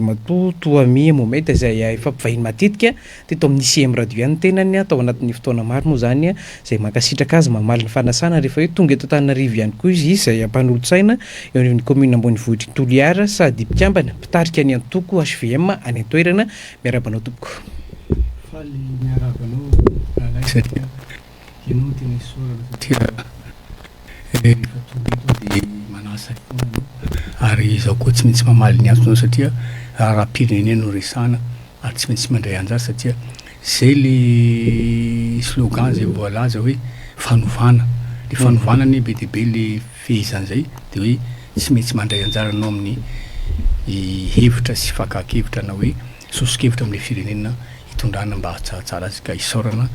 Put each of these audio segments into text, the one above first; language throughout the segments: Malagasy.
Andriamatoa Tohami Mohamed izay efa mpivahiny matetika teto amin'ny CM Radio ihany ny tenany tao anatin'ny fotoana maro moa izany izay mankasitraka azy mamaly ny fanasana rehefa hoe tonga eto Antananarivo ihany koa izy izay mpanolotsaina eo anivon'ny kaominina ambonivohitr'i Toliara sady mpikambana mpitarika ny antoko HVM any an-toerana. Miarahaba anao tompoko. Faly miarahaba anao rahalahy satria ianao no tena isaorana satria rehefa tonga eto aho dia manasa ahy foana ianao ary izaho koa tsy maintsy mamaly ny antsonao satria raharaham-pirenena no resahana ary tsy maintsy mandray anjara satria zay le slogan zay voalaza hoe fanovana, le fanovana anie be dia be le fehezan'izay de hoe tsy maintsy mandray anjara anao amin'ny hevitra sy fakan-kevitra na hoe soso-kevitra amin'ilay firenena hitondrana mba hahatsaratsara azy ka isaorana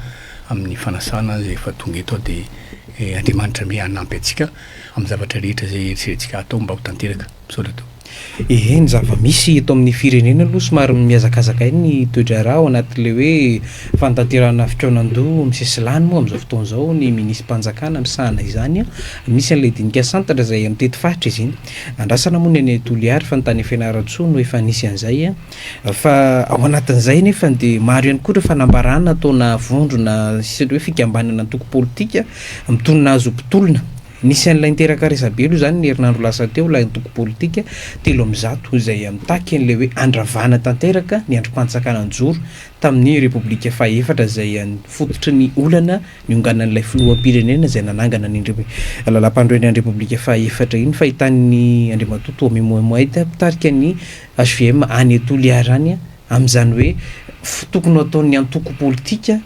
amin'ny fanasana izay efa tonga eto aho dia Andriamanitra anie hanampy antsika amin'ny zavatra rehetra izay eritreretintsika hatao mba ho tanteraka. Misaotra tompoko. Ehe, ny zava-misy eto amin'ny firenena aloha somary mihazakazaka ihany ny toe-draharaha ao anatin'ilay hoe fanatanterahana fikaonandoha misesilany moa amin'izao fotoana izao ny minisi-panjakana misahana izany. Misy an'ilay dinika santatra izay mitety faritra izy iny. Andrasana moa ny any Toliary fa ny tany Fianarantsoa no efa nisy an'izay. Fa ao anatin'izay anefa dia maro ihany koa ireo fanambarana ataona vondrona sy ireo fikambanana antoko politika mitonona azy ho mpitolona. Nisy an'ilay niteraka resabe aloha izany ny herinandro lasa teo, ilay antoko politika 103 izay mitaky an'ilay hoe handravana tanteraka ny andrim-panjakana nijoro tamin'ny Repoblika fahaefatra izay fototry ny olana nionganan'ilay filoham-pirenena izay nanangana ny lalàmpanorenan'ny Repoblika fahaefatra iny. Fahitan'ny Andriamatoa Tohamy Mohamed mpitarika ny hvm any Toliara any amin'izany hoe tokony ho ataon'ny antoko politika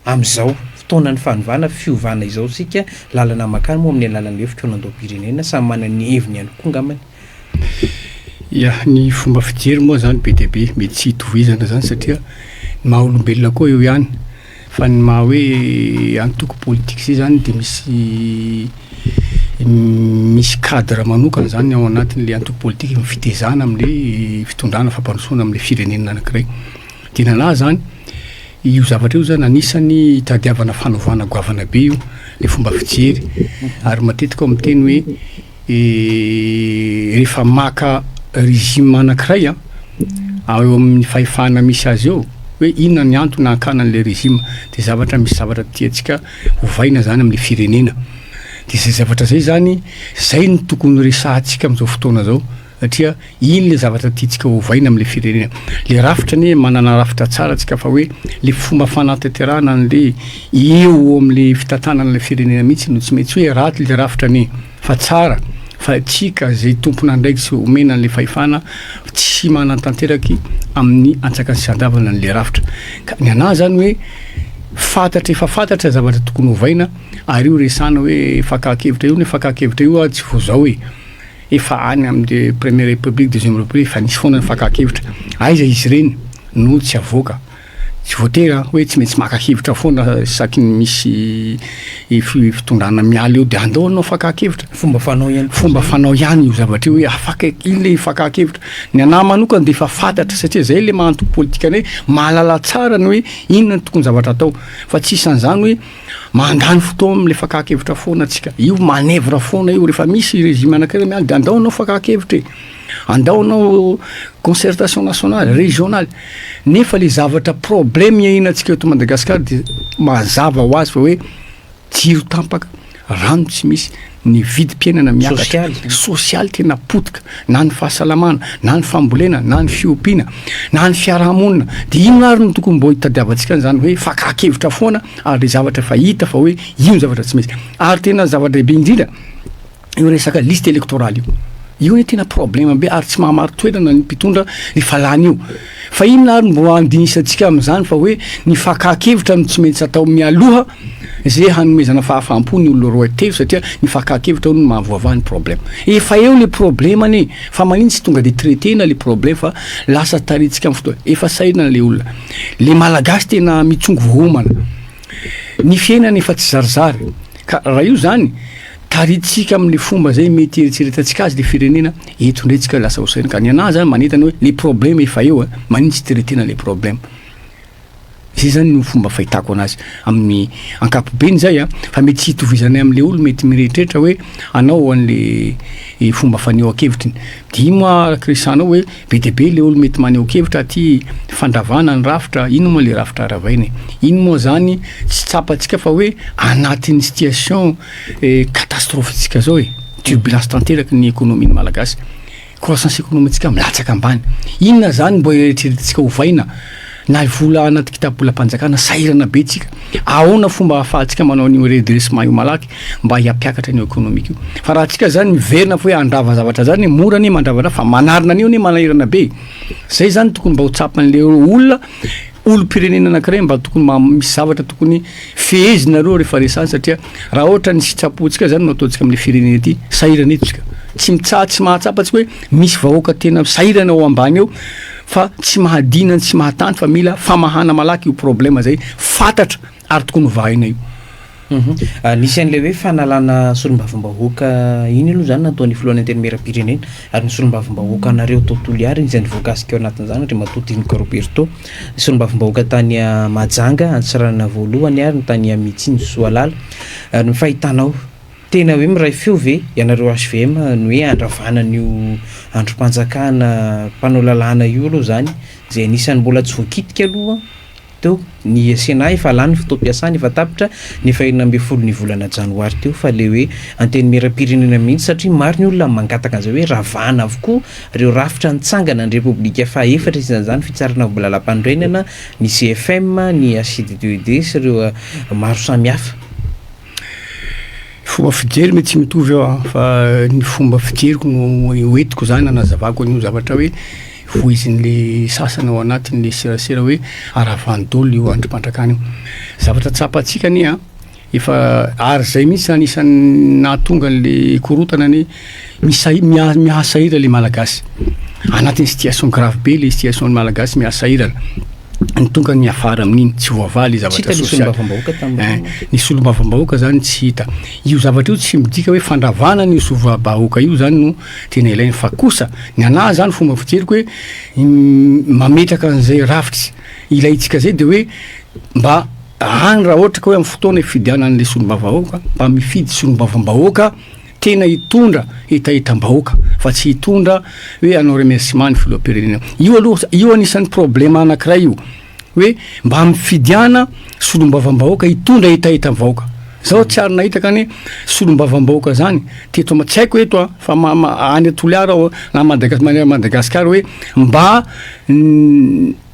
Amin'izao fotoanan'ny fanovana, fiovana izao isika, lalana mankany moa amin'ny alalan'ny hoe fikaonandoham-pirenena, samy manana ny heviny ihany koa angambany. Ya, ny fomba fijery moa zany be dia be, mety tsy hitovizana zany satria ny maha olombelona koa eo ihany, fa ny maha hoe antoko politika zay zany de misy misy cadre manokana zany ao anatin'le antoko politika, ny fitezana am'le fitondrana fampandrosoana am'le firenena anakiray, de ny anahy zany Io zavatra io zany anisany itadiavana fanovana goavana be io, le fomba fijery, ary matetika aho miteny hoe rehefa maka régime anakiray an, eo amin'ny fahefana misy azy eo, hoe inona ny antony hakana an'le régime, de zavatra misy zavatra tiantsika ovaina zany am'le firenena, de zay zavatra zay zany, zay no tokony resahantsika am'zao fotoana zao. Satria iny le zavatra tiantsika ovaina amle firenena. Le rafitra anie manana rafitra tsara tsika fa hoe le fomba fanatanterahana anle eo amle fitantanana le firenena mihitsy no tsy mety. Tsy hoe ratsy le rafitra anie fa tsara fa tsika zay tompon'andraikitsy omena anle fahefana tsy manantanteraky amin'ny antsakany sy andavana anle rafitra. Ka ny anah zany hoe fantatra efa fantatra zavatra tokony ovaina ary io resahana hoe fakan-kevitra io, ny fakan-kevitra io tsy vao zao e. Efa any amin'ny première république, deuxième république efa nisy foana ny fakan-kevitra. Aiza izy ireny no tsy avoaka? Tsy voatery an, hoe tsy maintsy maka hevitra foana isaky ny misy fitondrana miala eo de andao hanao fakan-kevitra. Fomba fanao ihany koa Fomba fanao ihany io zavatra io hoe afaka iny le fakan-kevitra. Ny anahy manokana de efa fantatra satria zay le maha antoko politika anay, mahalala tsara ny hoe inona no tokony zavatra atao fa tsy isan'izany hoe Mandany fotoana amle fakan-kevitra foana tsika, io manevre foana io, rehefa misy régime anakiray miala de andao hanao fakan-kevitra e, andao hanao concertation nationale, régionale, nefa le zavatra problème iainantsika eto Madagasikara de mazava ho azy fa hoe jiro tampaka, rano tsy misy, ny vidim-piainana miakatra, sosialy tena potika, na ny fahasalamana, na ny fambolena, na ny fiompiana, na ny fiarahamonina, de inona ary no tokony mbô hitadiavantsika an'izany hoe fakan-kevitra foana ary le zavatra efa hita fa hoe io ny zavatra tsy mety, ary tena zava-dehibe indrindra io resaka liste électorale io, io anie tena problème be ary tsy mahamari-toerana ny mpitondra rehefa lany io, fa inona ary no mbô andinisantsika amin'izany fa hoe ny fakan-kevitra no tsy maintsy atao mialoha Ze hanomezana fahafaham-po ny olona roa telo satria ny fakan-kevitra hono no mahavoavaha ny problème. Efa eo le problème anie fa manino tsy tonga de traiter-na le problème fa lasa tarintsika amin'ny fotoana. Efa sahirana le olona. Le malagasy tena mitsongo voaomana. Ny fiainana efa tsy zarizary ka raha io zany tarintsika amin'ny fomba zay mety hieritreretantsika azy le firenena, eto ndray tsika lasa ho sahirana. Ka ny anahy zany manentana hoe le problème efa eo a, manino tsy traiter-na le problème. Zay zany no fomba fahitako anazy amin'ny ankapobeny zay a, fa mety tsy hitovizanay am'le olo mety mieritreritra hoe hanao an'le fomba fanehoan-kevitriny. De iny moa araka resahanao hoe be dia be le olo mety maneho-kevitra aty fandravana ny rafitra, ino moa le rafitra ravaina e? Ino moa zany tsy tsapantsika fa hoe anatin'ny situation catastrophe tsika zao e, turbulence tanteraky ny économie-n'ny malagasy. Croissance économique-ntsika milatsaka ambany. Inona zany mbo eritreretintsika hovaina na vola anaty kitapobolam-panjakana sahirana be tsika. Ahoana fomba ahafahantsika manao an'io redressement io malaky mba hiampiakatra an'io économique io. Fa raha tsika zany miverina fa hoe handrava zavatra zany, mora anie mandrava fa manarina an'io anie manahirana be. Zay zany tokony mba ho tsapan'le olona, olom-pirenena anakiray mba tokony mba misy zavatra tokony fehezinareo rehefa resahana satria raha ohatra ny sitrapontsika zany no ataontsika amin'le firenena ity, sahirana eto tsika. Tsy mitsaha tsy mahatsapa tsika hoe misy vahoaka tena sahirana ao ambany ao fa tsy mahadina tsy mahatanty fa mila famahana malaky io problème zay fantatra ary tokony hovahaina io. Nisy an'ilay hoe fanalana solombavambahoaka iny aloha izany nataon'ny filohan'ny Antenimierampirenena ary ny solombavambahoaka anareo tao Toliara izay ny voakasika ao anatin'izany Andriamatoa Dinika Roberto, ny solombavambahoaka tany Mahajanga, Antsiranana voalohany ary ny tany Mitsinjo Soalala. Ny fahitanao, tena hoe miray feo ve ianareo HVM ny hoe handravana an'io andrim-panjakana mpanao lalàna io aloha izany izay anisan'ny mbola tsy voakitika aloha? Teo, ny Sénat efa lany ny fotoam-piasany, efa tapitra ny faha 16 ny volana janoary teo fa le hoe Antenimierampirenena mihitsy satria maro ny olona mangataka an'izay hoe ravana avokoa ireo rafitra nitsangana ny Repoblika faha efatra isan'izany fitsarana momba lalàmpanorenana, ny CFM, ny HCDDED sy ireo maro samihafa. Fomba fijery mety tsy mitovy eo an, fa ny fomba fijeriko no hoentiko zany hanazavako an'io zavatra hoe voizin'le sasany ao anatin'le serasera hoe aravany daholo io andrim-panjakana io. Zavatra tsapantsika anie an, efa ary zay mihitsy anisan'ny nahatonga an'le korontana anie, misahi- miha- mihasahirana le malagasy, anatin'ny situation grave be le situation-n'ny malagasy mihasahirana. ny tonga ny afara amin'iny tsy voavaha le zavatra sosialy eh, ny solombavambahoaka zany tsy hita io zavatra io tsy midika hoe fandravana ny solombavambahoaka io zany no tena ilaina fa kosa ny anahy zany fomba fijeriko hoe mametraka an'izay rafitra ilaintsika zay de hoe mba any raha ohatra ka hoe amin'ny fotoana ifidianan'le solombavambahoaka mba mifidy solombavambahoaka tena hitondra hetahetam-bahoaka fa tsy hitondra hoe hanao remerciement ny filoham-pirenena. Io aloha, io anisan'ny problema anankiray io, hoe mba mifidiana solombavambahoaka hitondra hetahetam-vahoaka. Zaho tsy ary nahita ka ny solombavambahoaka zany teto ma- tsy haiko eto a, fa ma- ma- any Toliara aho na Madagas- manerana Madagasikara hoe mba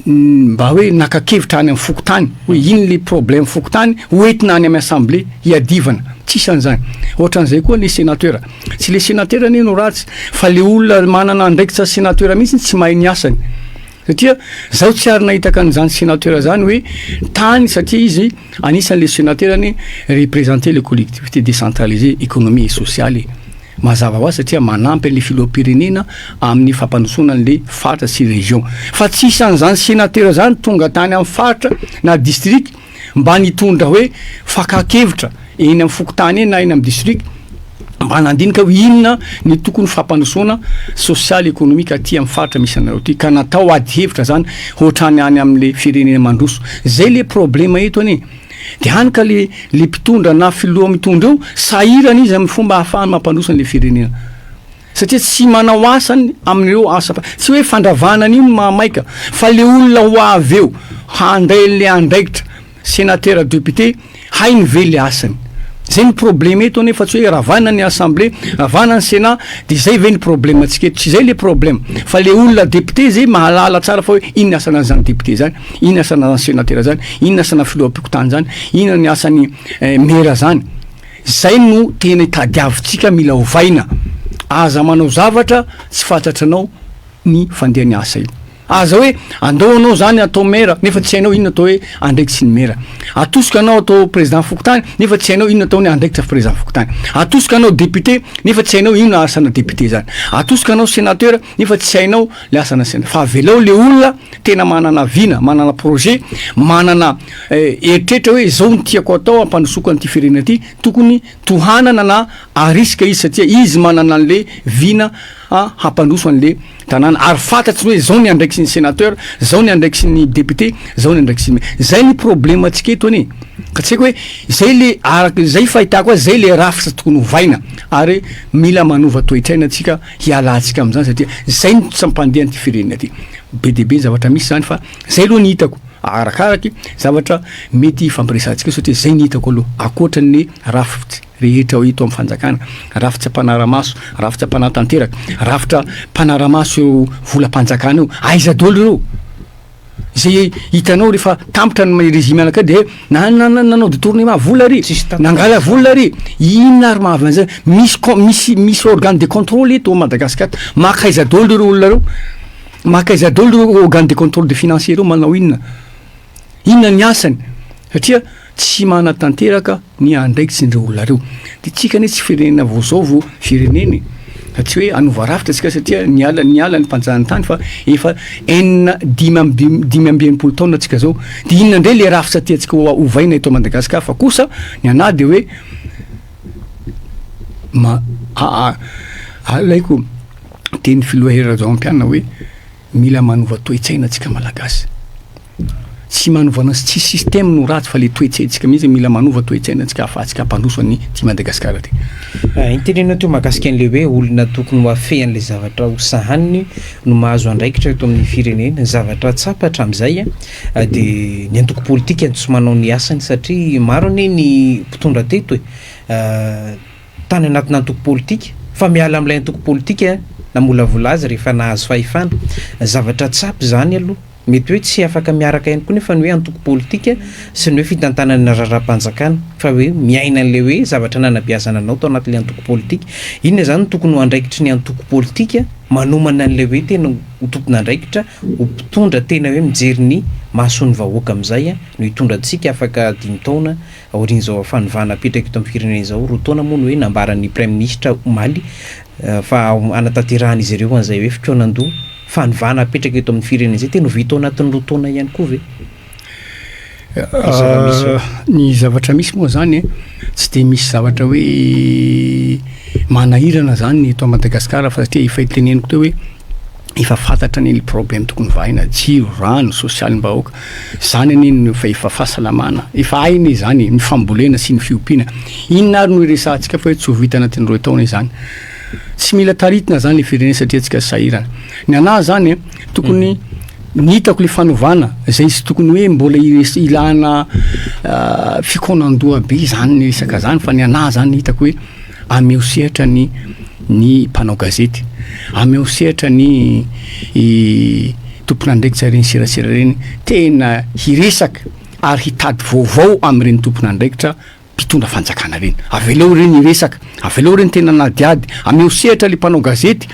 Mba hoe naka-kevitra any amin'ny fokontany hoe ino le problème fokontany ho entina any amin'ny assemblée hiadivana, tsisy an'izany. Ohatran'izay koa le sénateur, tsy le sénateur anie no ratsy fa le olona manana andraikitra sénateur mihitsy tsy mahay ny asany satria zaho tsy ary nahitaka an'izany sénateur zany hoe tany satria izy anisan'le sénateur anie représenter le collectivité décentralisée économie et sociale e. Mazava ho azy satria manampy an'le filoham-pirenena amin'ny fampandrosoana an'le faritra sy région. Fa tsy hisy an'izany sénateur zany tonga tany amin'ny faritra na district mba nitondra hoe fakan-kevitra eny amin'ny fokontany eny na eny amin'ny district mba nandinika hoe inona ny tokony fampandrosoana sosialy économique aty amin'ny faritra misy anareo aty ka natao ady hevitra zany hoatrany any amin'le firenena mandroso. Zay le problema eto anie. De hany ka le le mpitondra na filoha mitondra eo, sahirana izy amin'ny fomba ahafahany mampandroso an'le firenena. Satria tsy manao asany amin'ireo asa, tsy hoe fandravana an'io no mahamaika, fa le olona ho avy eo handray an'le andraikitra, sénateur, député, hainy ve le asany? Zay ny problème eto anie fa tsy hoe ravana ny assemblée, ravana ny sénat, de zay ve ny problème antsika eto? Tsy zay le problème, fa le olona député zay mahalala tsara fa hoe inona asan'an'zany député zany. Inona asana senatera zany? Inona asana filoham-pokontany zany? Inona ny asan'ny mera zany? Zay no tena itadiavintsika mila ovaina. Aza manao zavatra tsy fantatranao ny fandehan'ny asa io. Aza hoe andao anao zany atao mera nefa tsy hainao inona atao hoe andraikitry ny mera. Atosika anao atao président fokontany nefa tsy hainao inona atao ny andraikitra président fokontany. Atosika anao député nefa tsy hainao inona asana député zany. Atosika anao sénateur nefa tsy hainao le asana sénateur. Fa avelao le olona tena manana vina, manana projet, manana eritreritra hoe zao no tiako atao hampandrosoako an'ity firenena ity, tokony tohanana na arisika izy satria izy manana an'le vina. hampandroso an'le tanàna ary fantatry ny hoe zao ny andraikitry ny sénateur, zao ny andraikitry ny député, zao ny andraikitry ny zay ny problème antsika eto anie ka tsy haiko hoe zay le araka zay fahitako azy zay le rafitra tokony hovaina ary mila manova toe-tsaina antsika hialantsika am'zany satria zay no tsy ampandeha an'ity firenena ty. Be dia be ny zavatra misy zany fa zay aloha ny hitako arakaraky zavatra mety hifampiresahantsika satria zay ny hitako aloha ankoatra ny rafitra rehetra eto amin'ny fanjakana, rafitra mpanara-maso, rafitra mpanatanteraka, rafitra mpanara-maso io volam-panjakana io, aiza daholo ireo? Izay hitanao rehefa tampitra ny régime anankiray de na na na nanao détournement vola ry, nangala vola ry, inona ary mahavy an'izay? Misy con- misy misy organe de contrôle eto Madagasikara, maka aiza daholo ireo olona ireo? Maka aiza daholo ireo organe de contrôle de financier ireo manao inona? Inona ny asany? Satria tsy manatanteraka ny andraikitry ireo olona ireo. De tsika anie tsy firenena vao zao vao firenena e! Fa tsy hoe hanova rafitra tsika satria niala niala ny mpanjanantany fa efa enina dimy amby 65 taona tsika zao. De inona indray le rafitra tiantsika ho ovaina eto Madagasikara fa kosa ny anah de hoe ma- a- alaiko teny filoha Hery Rajaonampianina hoe mila manova toe-tsaina tsika malagasy. Tsy manova tsy système no ratsy fa le toe-tsaintsika mihitsy mila manova toe-tsaina antsika ahafahantsika hampandroso an'i ty Madagasikara ty. Iny tenenina teo mahakasika an'le hoe olona tokony ho afehy an'le zavatra ho sahaniny no mahazo andraikitra eto amin'ny firenena. Ny zavatra tsapa hatramin'izay dia ny antoko politika no tsy manao ny asany satria maro anie ny mpitondra teto e. Tany anatina antoko politika fa miala amin'ilay antoko politika namolavola azy rehefa nahazo fahefana. Zavatra tsapa izany aloha. Mety hoe tsy afaka miaraka ihany koa nefa ny hoe antoko politika sy ny hoe fitantanana raharaham-panjakana fa hoe miaina an'ilay hoe zavatra nanabeazana anao tao anatin'ilay antoko politika. Inona izany no tokony ho andraikitry ny antoko politika manomana an'ilay hoe tena ho tompon'andraikitra, ho mpitondra tena hoe mijery ny mahasoa ny vahoaka amin'izay no hitondra antsika afaka dimy taona Aorian'izao fanovana apetraka eto amin'ny firenena izao, roa taona moa no hoe nambaran'ny Praiminisitra omaly fa hanatanterahan'izy ireo an'izay hoe fikaonandoha fanovana apetraka eto amin'ny firenena izay. Tena ho vita ao anatin'ny roa taona ihany koa ve? Ny zava-misy eo. Ny zavatra misy moa zany tsy de misy zavatra hoe manahirana zany ny eto Madagasikara fa satria efa teneniko teo hoe efa fantatra anie ny problème tokony vahina, jiro, rano, sosialim-bahoaka, zany anie no efa efa fahasalamana, efa hay anie zany e, ny fambolena sy ny fiompiana, inona ary no iresahantsika fa hoe tsy ho vita anatin'ny roa taona izany, tsy mila taritina zany le firenena satria tsika sahirana, ny anahy zany e, tokony ny hitako le fanovana zay tsy tokony hoe mbola ires- ilana fikaonandoha be zany ny resaka zany fa ny anahy zany hitako hoe Ameo sehatra ny ny mpanao gazety, ameo sehatra ny tompon'andraikitra ireny serasera ireny tena hiresaka ary hitady vaovao amin'ireny tompon'andraikitra mpitondra fanjakana ireny. Avelao ireny hiresaka, avelao ireny tena hanadihady, ameo sehatra le mpanao gazety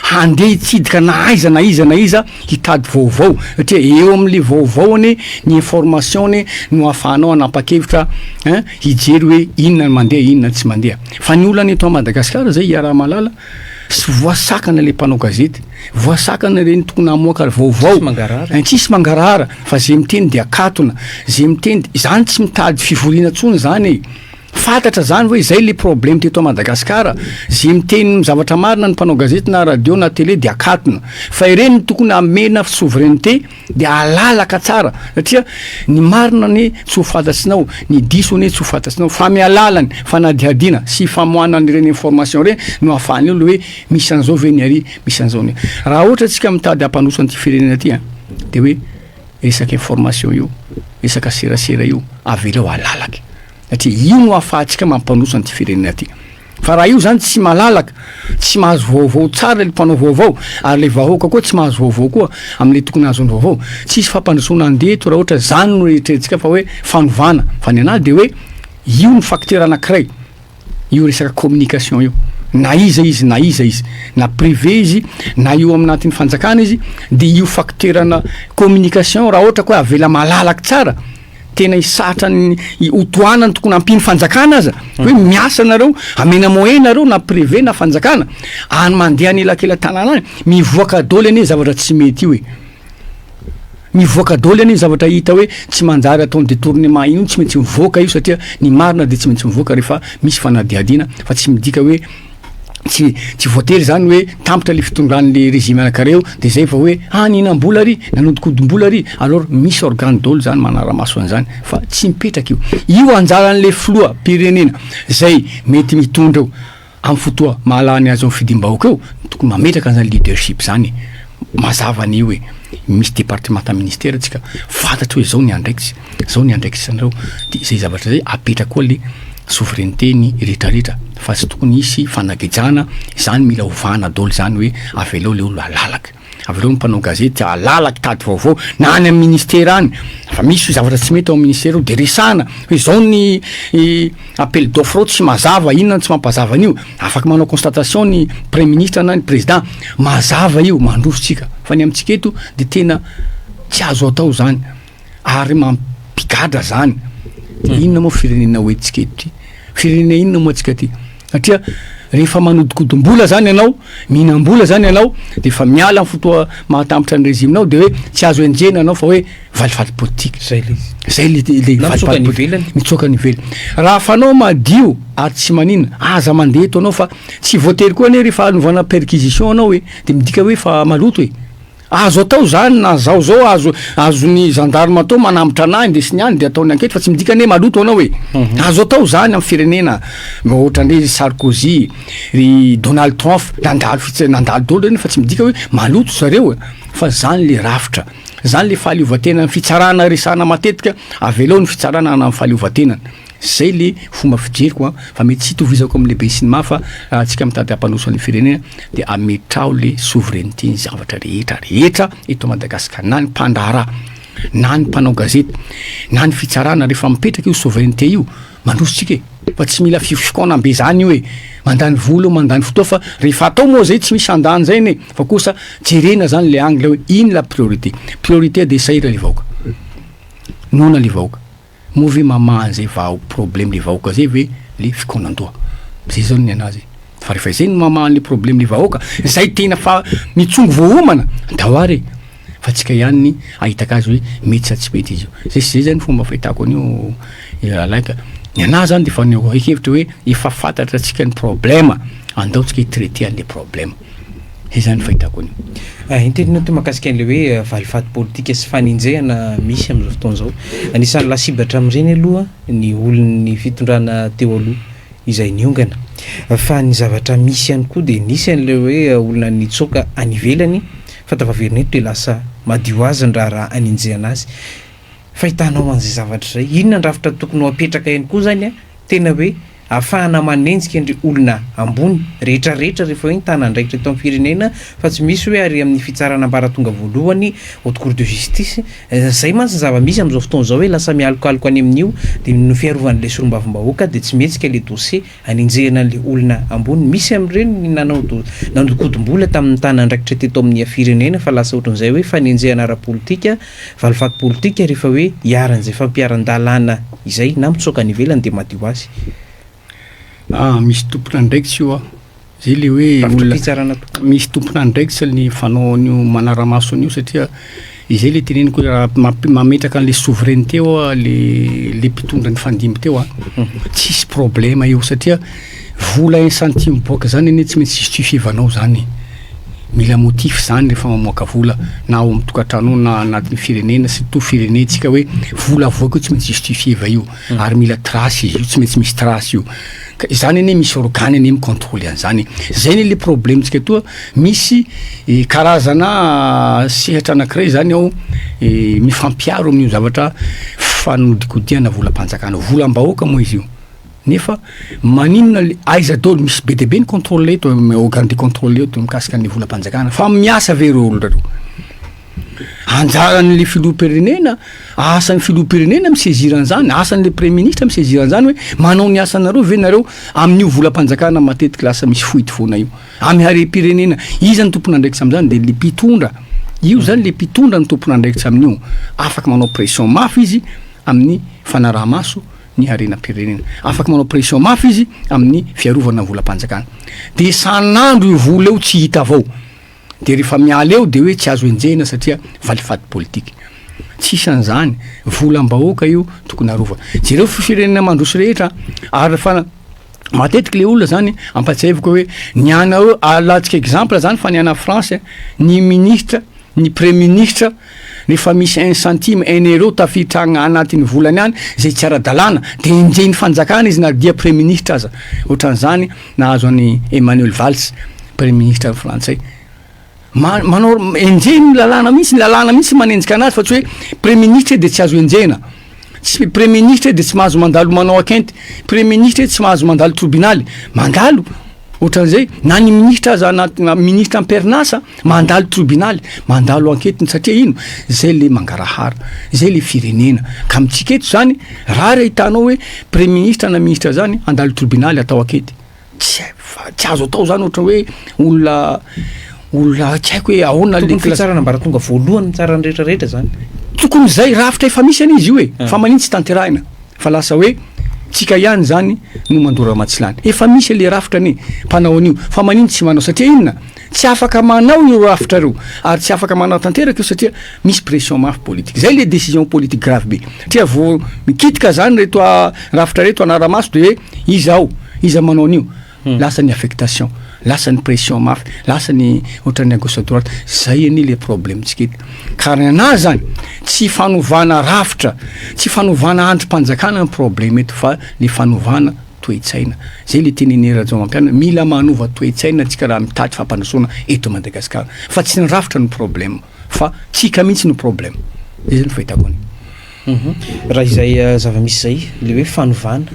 handeha hitsidika na aiza na iza na iza hitady vaovao satria eo am'le vaovao anie ny information anie no ahafahanao hanapa-kevitra ein hijery hoe inona ny mandeha inona ny tsy mandeha fa ny olana eto Madagasikara zay iaraha-mahalala sy voasakana le mpanao gazety voasakana ireny tokony hamoaka vaovao Tsisy mangarahara. ein tsisy mangarahara fa ze miteny de akatona ze miteny de zany tsy mitady fivoriana tsony zany e. Fantatra zany hoe zay le problème teto à Madagascar, ze miteny ny zavatra marina ny mpanao gazety na radio na télé de akatona, fa ireny no tokony amena souveraineté de alalaka tsara satria ny marina anie tsy ho fantatsinao, ny diso anie tsy ho fantatsinao, fa amy alalany fanadihadiana sy famoahana an'ireny information ireny no ahafahan'ny olona hoe misy an'zao ve ny ary, misy an'zao ny, raha ohatra tsika mitady hampandroso an'ity firenena ty an, de hoe resaka information io, resaka serasera io, avelao alalaka. Satria io no ahafahantsika mampandroso an'ity firenena ity. Fa raha io zany tsy malalaka, tsy mahazo vaovao tsara le mpanao vaovao, ary le vahoaka koa tsy mahazo vaovao koa am'le tokony hahazoany vaovao, tsisy fampandrosoana andeha eto raha ohatra zany no eritreretintsika fa hoe fanovana. Fa ny anahy de hoe io no facteur anankiray, io resaka communication io, na iza izy na iza izy, na privé izy, na io aminatin'ny fanjakana izy, de io facteur-na communication raha ohatra ka hoe avela malalaka tsara, Tena hisatra ny ho tohanany tokony hampiany fanjakana aza hoe miasa nareo amena moyen nareo na privé na fanjakana any mandeha any elakela-tanàna any mivoaka daholo anie zavatra tsy mety io e mivoaka daholo anie zavatra hita hoe tsy manjary ataony détournement io tsy maintsy mivoaka io satria ny marina de tsy maintsy mivoaka rehefa misy fanadihadiana fa tsy midika hoe. Tsy tsy voatery zany hoe tampitra le fitondran'le régime anakareo de zay vao hoe ah nihinam-bola ary, nanodinkodim-bola ary, alors misy organe daholo zany manara-maso an'zany fa tsy mipetraka io. Io anjaran'le filoham-pirenena zay mety mitondra eo amin'ny fotoa mahalany azy eo amin'ny fidim-bahoaka eo no tokony mametraka an'zany leadership zany e. Mazava anie io e. Misy departemanta ministera tsika, fantatra hoe zao ny andraikitsy. Zao ny andraikitranareo de izay zavatra zay apetraka koa le souveraineté ny retraretra fa tsy tokony hisy fanagejana izany mila ovana daholo zany hoe avelao le olo halalaka avelao ny mpanao gazety halalaka hitady vaovao na any amin'ny ministera any fa misy zavatra tsy mety ao amin'ny ministera ao de resahana hoe zao ny appel d'offre ao tsy mazava inona ny tsy mampazava an'io afaka manao constatation ny premier ministre na ny président mazava io mandroso tsika fa ny amintsika eto de tena tsy azo atao zany. Ary mampigadra zany. De inona moa firenena ho entintsika eto ty? Firenena inona moa tsika ty? Satria rehefa manodikodim-bola zany ianao, mihinam-bola zany ianao, de efa miala ny fotoa mahatambatra ny régime-nao de hoe tsy azo enjehina ianao fa hoe valifaty politika. Zay le izy. Zay le le Na mitsoaka valifaty any politika. ivelany. Mitsoaka any ivelany. Raha fanao madio ary tsy maninona, aza mandeha eto anao fa tsy voatery koa anie rehefa anovana perquisition anao e, de midika hoe fa maloto e. Azo atao zany na zao zao azo azon'ny gendarme atao manambotra anah indesiny any de ataony enquete fa tsy midika anie maloto anao e! Azo atao zany am firenena ohatran'ny Sarkozy, ry Donald Trump nandalo fits- nandalo daholo reny fa tsy midika hoe maloto zareo e! Fa zany le rafitra, zany le fahaleovantenan'ny fitsarana resahana matetika, avelao ny fitsarana hanana ny fahaleovantenany. Zay le fomba fijeriko an, fa mety tsy hitovizako amle be sy ny mafy fa raha tsika mitady hampandroso anle firenena de ametraho le souveraineté ny zavatra rehetra rehetra eto Madagascar na ny mpandraharaha na ny mpanao gazety na ny fitsarana rehefa mipetraka io souveraineté io mandroso tsika e, fa tsy mila fifikaonam be zany io e, mandany vola io mandany fotoa fa rehefa atao moa zay tsy misy handany zay anie fa kosa jerena zany le angle hoe ino la priorité, priorité de sahira le vahoaka, noana le vahoaka. Moa ve mamaha an'izay vaha problème le vahoaka zay ve le fikaonandoha? Zay zao ny anazy e. Fa rehefa izay no mamaha an'le problème le vahoaka, zay tena fa mitsongo voaomana, ndao ary e. Fa tsika ihany ny ahitaka azy hoe mety sa tsy mety izy io. Zay sy zay zany fomba fahitako an'io rahalahy ka. Ny anahy zany de efa ny hevitra hoe efa fantatra tsika ny problème, andao tsika hi-traiter an'le problème. Zay zany ny fahitako an'io. Ny teninao teo mahakasika an'ilay hoe valifaty politika sy fanenjehana misy amin'izao fotoana izao. Anisan'ny lasibatra amin'ireny aloha ny olon'ny fitondrana teo aloha izay niongana. Fa ny zavatra misy ihany koa dia nisy an'ilay hoe olona nitsoaka any ivelany fa tafaverina eto dia lasa madio azy ny raharaha anenjehana azy. Fahitanao an'izay zavatra izay, inona ny rafitra tokony ho apetraka ihany koa izany tena hoe Ahafahana manenjika ndry olona ambony rehetra rehetra rehefa hoe nitana andraikitra eto amin'ny firenena fa tsy misy hoe ary amin'ny fitsarana ambaratonga voalohany, haute cour de justice, zay mantsy ny zava-misy amin'izao fotoana izao hoe lasa mialokaloka any amin'io dia noho fiarovan'ilay solombavambahoaka dia tsy mihetsika ilay dossier anenjehana an'ilay olona ambony, misy amin'ireny ny nanao do nanodinkodim-bola tamin'ny nitana andraikitra teto amin'ny firenena fa lasa ohatran'izay hoe fanenjehana ara-politika Valifaty politika rehefa hoe iharan'izay fampiharan-dalàna izay na mitsoaka any ivelany dia madio azy. Ah, misy tompon'andraikitra io ah. Zay le hoe olona Rafi-pitsarana tokoa. misy tompon'andraikitra ny fanao an'io manara-maso an'io satria izay le teneniko hoe raha mamp- mametraka an'le souveraineté hoa le le mpitondra nifandimby teo ah, tsisy problème io satria vola un centime miboaka zany anie tsy maintsy justifier-vanao zany e. Mila motif zany rehefa mamoaka vola na ao amin'ny tokantrano ao na anatin'ny firenena surtout firenentsika hoe vola avoaka io tsy maintsy justifier-va io ary mila trace izy io tsy maintsy misy trace io ka izany anie misy organe anie mi-contrôler an'izany e, zay anie le problème-tsika etoa misy karazana sehatra anakiray zany ao mifampiaro amin'io zavatra fanodikodihana volam-panjakana, volam-bahoaka moa izy io. Nefa maninona le aiza daholo misy be dia be ny contrôle eto organe de contrôle eto mikasika ny volam-panjakana fa miasa ve ireo olona ireo? Anjaran'le filoham-pirenena, asan'ny filoham-pirenena mi-saisir an'izany, asan'le premier ministre mi-saisir an'izany hoe manao ny asanareo ve nareo amin'io volam-panjakana matetiky lasa misy fuite foana io, amin'ny harem-pirenena, iza no tompon'andraikitra amin'izany de le mpitondra, io zany le mpitondra no tompon'andraikitra amin'io, afaka manao pression mafy izy amin'ny fanaraha-maso ny harenam-pirenena. Afaka manao pression mafy izy amin'ny fiarovana ny volam-panjakana. Dia isan'andro io vola io tsy hita avao. Dia rehefa miala eo dia hoe tsy azo enjehina satria valifaty politika. Tsisy an'izany. Volam-bahoaka io tokony harovana. Jereo firenena mandroso rehetra ary rehefa. Matetiky le olona zany ampatsiahiviko hoe ny anareo alantsika exemple zany fa ny ana France ny ministre ny premier ministre rehefa misy un centime un euro tafiditra agny anatin'ny volany any zay tsy ara-dalàna de enjehin'ny fanjakana izy na dia premier ministre aza. Ohatran'izany nahazo an'i Emmanuel Valls, premier ministre frantsay. Ma- manao enjehiny ny lalàna mihitsy, ny lalàna mihitsy manenjika anazy fa tsy hoe premier ministre de tsy azo enjehina, tsy premier ministre de tsy mahazo mandalo manao enquête, premier ministre tsy mahazo mandalo tribonaly, mandalo ohatran'izay na ny ministre aza anaty ministre am-perinasa mandalo tribonaly, mandalo enquête satria ino? Zay le mangarahara, zay le firenena. Ka amintsika eto zany rary ahitanao hoe premier ministre na ministre zany handalo tribonaly atao enquête. Tsy fa tsy azo atao zany ohatra hoe olona tsy haiko hoe ahoana le fitsarana ambaratonga voalohany mitsara ny rehetrarehetra zany. Tokony zay rafitra efa misy any izy io e, fa manino tsy tanterahina? Fa lasa hoe tsika ihany zany no mandora matsilany. Efa misy le rafitra anie mpanao an'io, fa manino tsy manao? Satria inona? Tsy afaka manao io rafitra reo ary tsy afaka manatanteraka io satria misy pression mafy politique. Zay le décision politique grave be satria vo mikitika zany reto rafitra reto anara-maso de hoe iza ao, iza manao an'io, lasa ny affectation, lasa ny pression mafy, lasa ny ohatran'ny à gauche à droite. Zay anie le problème tsika eto. Ka ny anazy zany tsy fanovana rafitra, tsy fanovana andrim-panjakana ny problème eto fa le fanovana toe-tsaina. Zay le tenin'i Rajaonarimampianina, mila manova toe-tsaina tsika raha mitady fampandrosoana eto Madagasikara fa tsy ny rafitra no problème fa tsika mihitsy no problème. Zay zany fahitako an'io. Raha izay zava-misy izay, le hoe fanovana,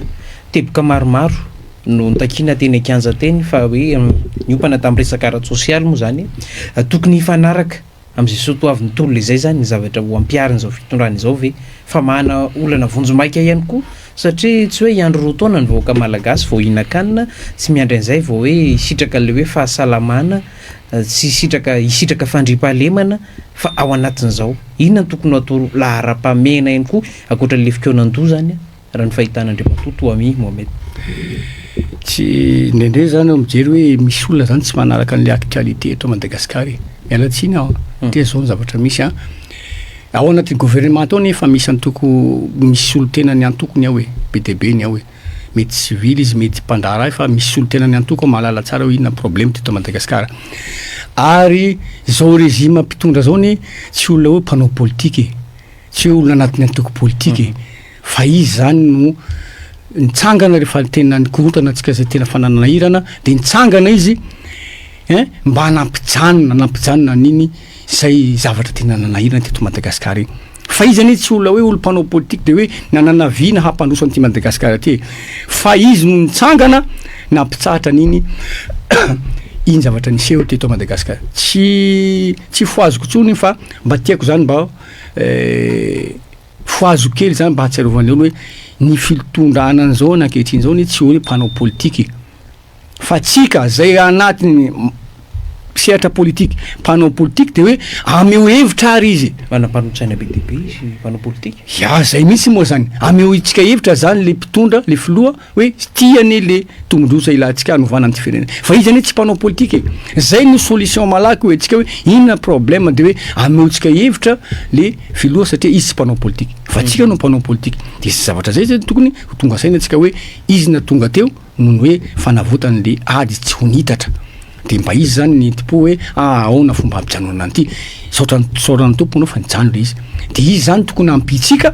teboka maromaro no nitakiana teny an-kianja teny fa hoe niompana tamin'ny resaka ara-tsosialy moa zany, tokony hifanaraka amin'izay soatoavin'ny tolona izay zany ny zavatra ho ampiharin'izao fitondrana izao ve? Famahana olana vonjimaika ihany koa satria tsy hoe hiandry 2 taona ny vahoaka malagasy vao hihinan-kanina, tsy miandry an'izay vao hoe hisitraka ilay hoe fahasalamana, tsy hisitraka hisitraka fandriampahalemana fa ao anatin'izao. Inona no tokony ho atao laharam-pahamehana ihany koa ankoatra an'ilay fikaonan-doha zany raha ny fahitana Andriamatoa Tohamy Mohamed? Tsy indraindray zany aho mijery hoe misy olona zany tsy manaraka an'ilay actualité eto Madagasikara e. Miala tsiny aho an, satria zao ny zavatra misy an. Ao anatin'ny gouvernement ao nefa misy antoko, misy solontenan'ny antokony ao e, be dia be ny ao e. Mety civil izy, mety mpandraharaha fa misy solontenan'ny antoko ao mahalala tsara hoe inona problème teto Madagasikara. Ary zao régime mpitondra zao anie tsy olona hoe mpanao politika e, tsy hoe olona anatin'ny antoko politika e, fa izy zany no nitsangana rehefa tena nikorontana antsika zay tena fa nanahirana de nitsangana izy hein mba nampijanona nampijanona an'iny zay zavatra tena nanahirana teto Madagasikara iny. Fa izy anie tsy olona hoe olo mpanao politique de hoe nanana vina hampandroso an'ity Madagasikara ty e, fa izy no nitsangana nampitsahatra an'iny iny zavatra niseho teto Madagasikara. Tsy tsy fohaziko intsony iny fa mba tiako zany mba Fohazo kely zany mba hahatsiarovan'ny olona hoe ny fitondrana an'izao na ankehitriny zao anie tsy hoe mpanao politika e! Fa tsika zay anatin'ny sehatra politika, mpanao politika de hoe ameo hevitra ary izy e! Manam-panon-tsaina be dia be izy mpanao politika. Ya, zay mihitsy moa zany, ameointsika hevitra zany le mpitondra, le filoha hoe ity anie le tondrozotra ilantsika hanovana an'ity firenena fa izy anie tsy mpanao politika e! Zay no solution malaky hoe tsika hoe inona problème de hoe ameontsika hevitra le filoha satria izy tsy mpanao politika fa tsika no mpanao politika de zay zavatra zay zany tokony ho tonga saina tsika hoe izy na tonga teo noho ny hoe fanavotany le ady tsy ho nitatra de mba izy zany ny tipo hoe ah ahoana fomba hampijanonana an'ity saotra saorana ny tompony fa nijanona le izy de izy zany tokony hampitsika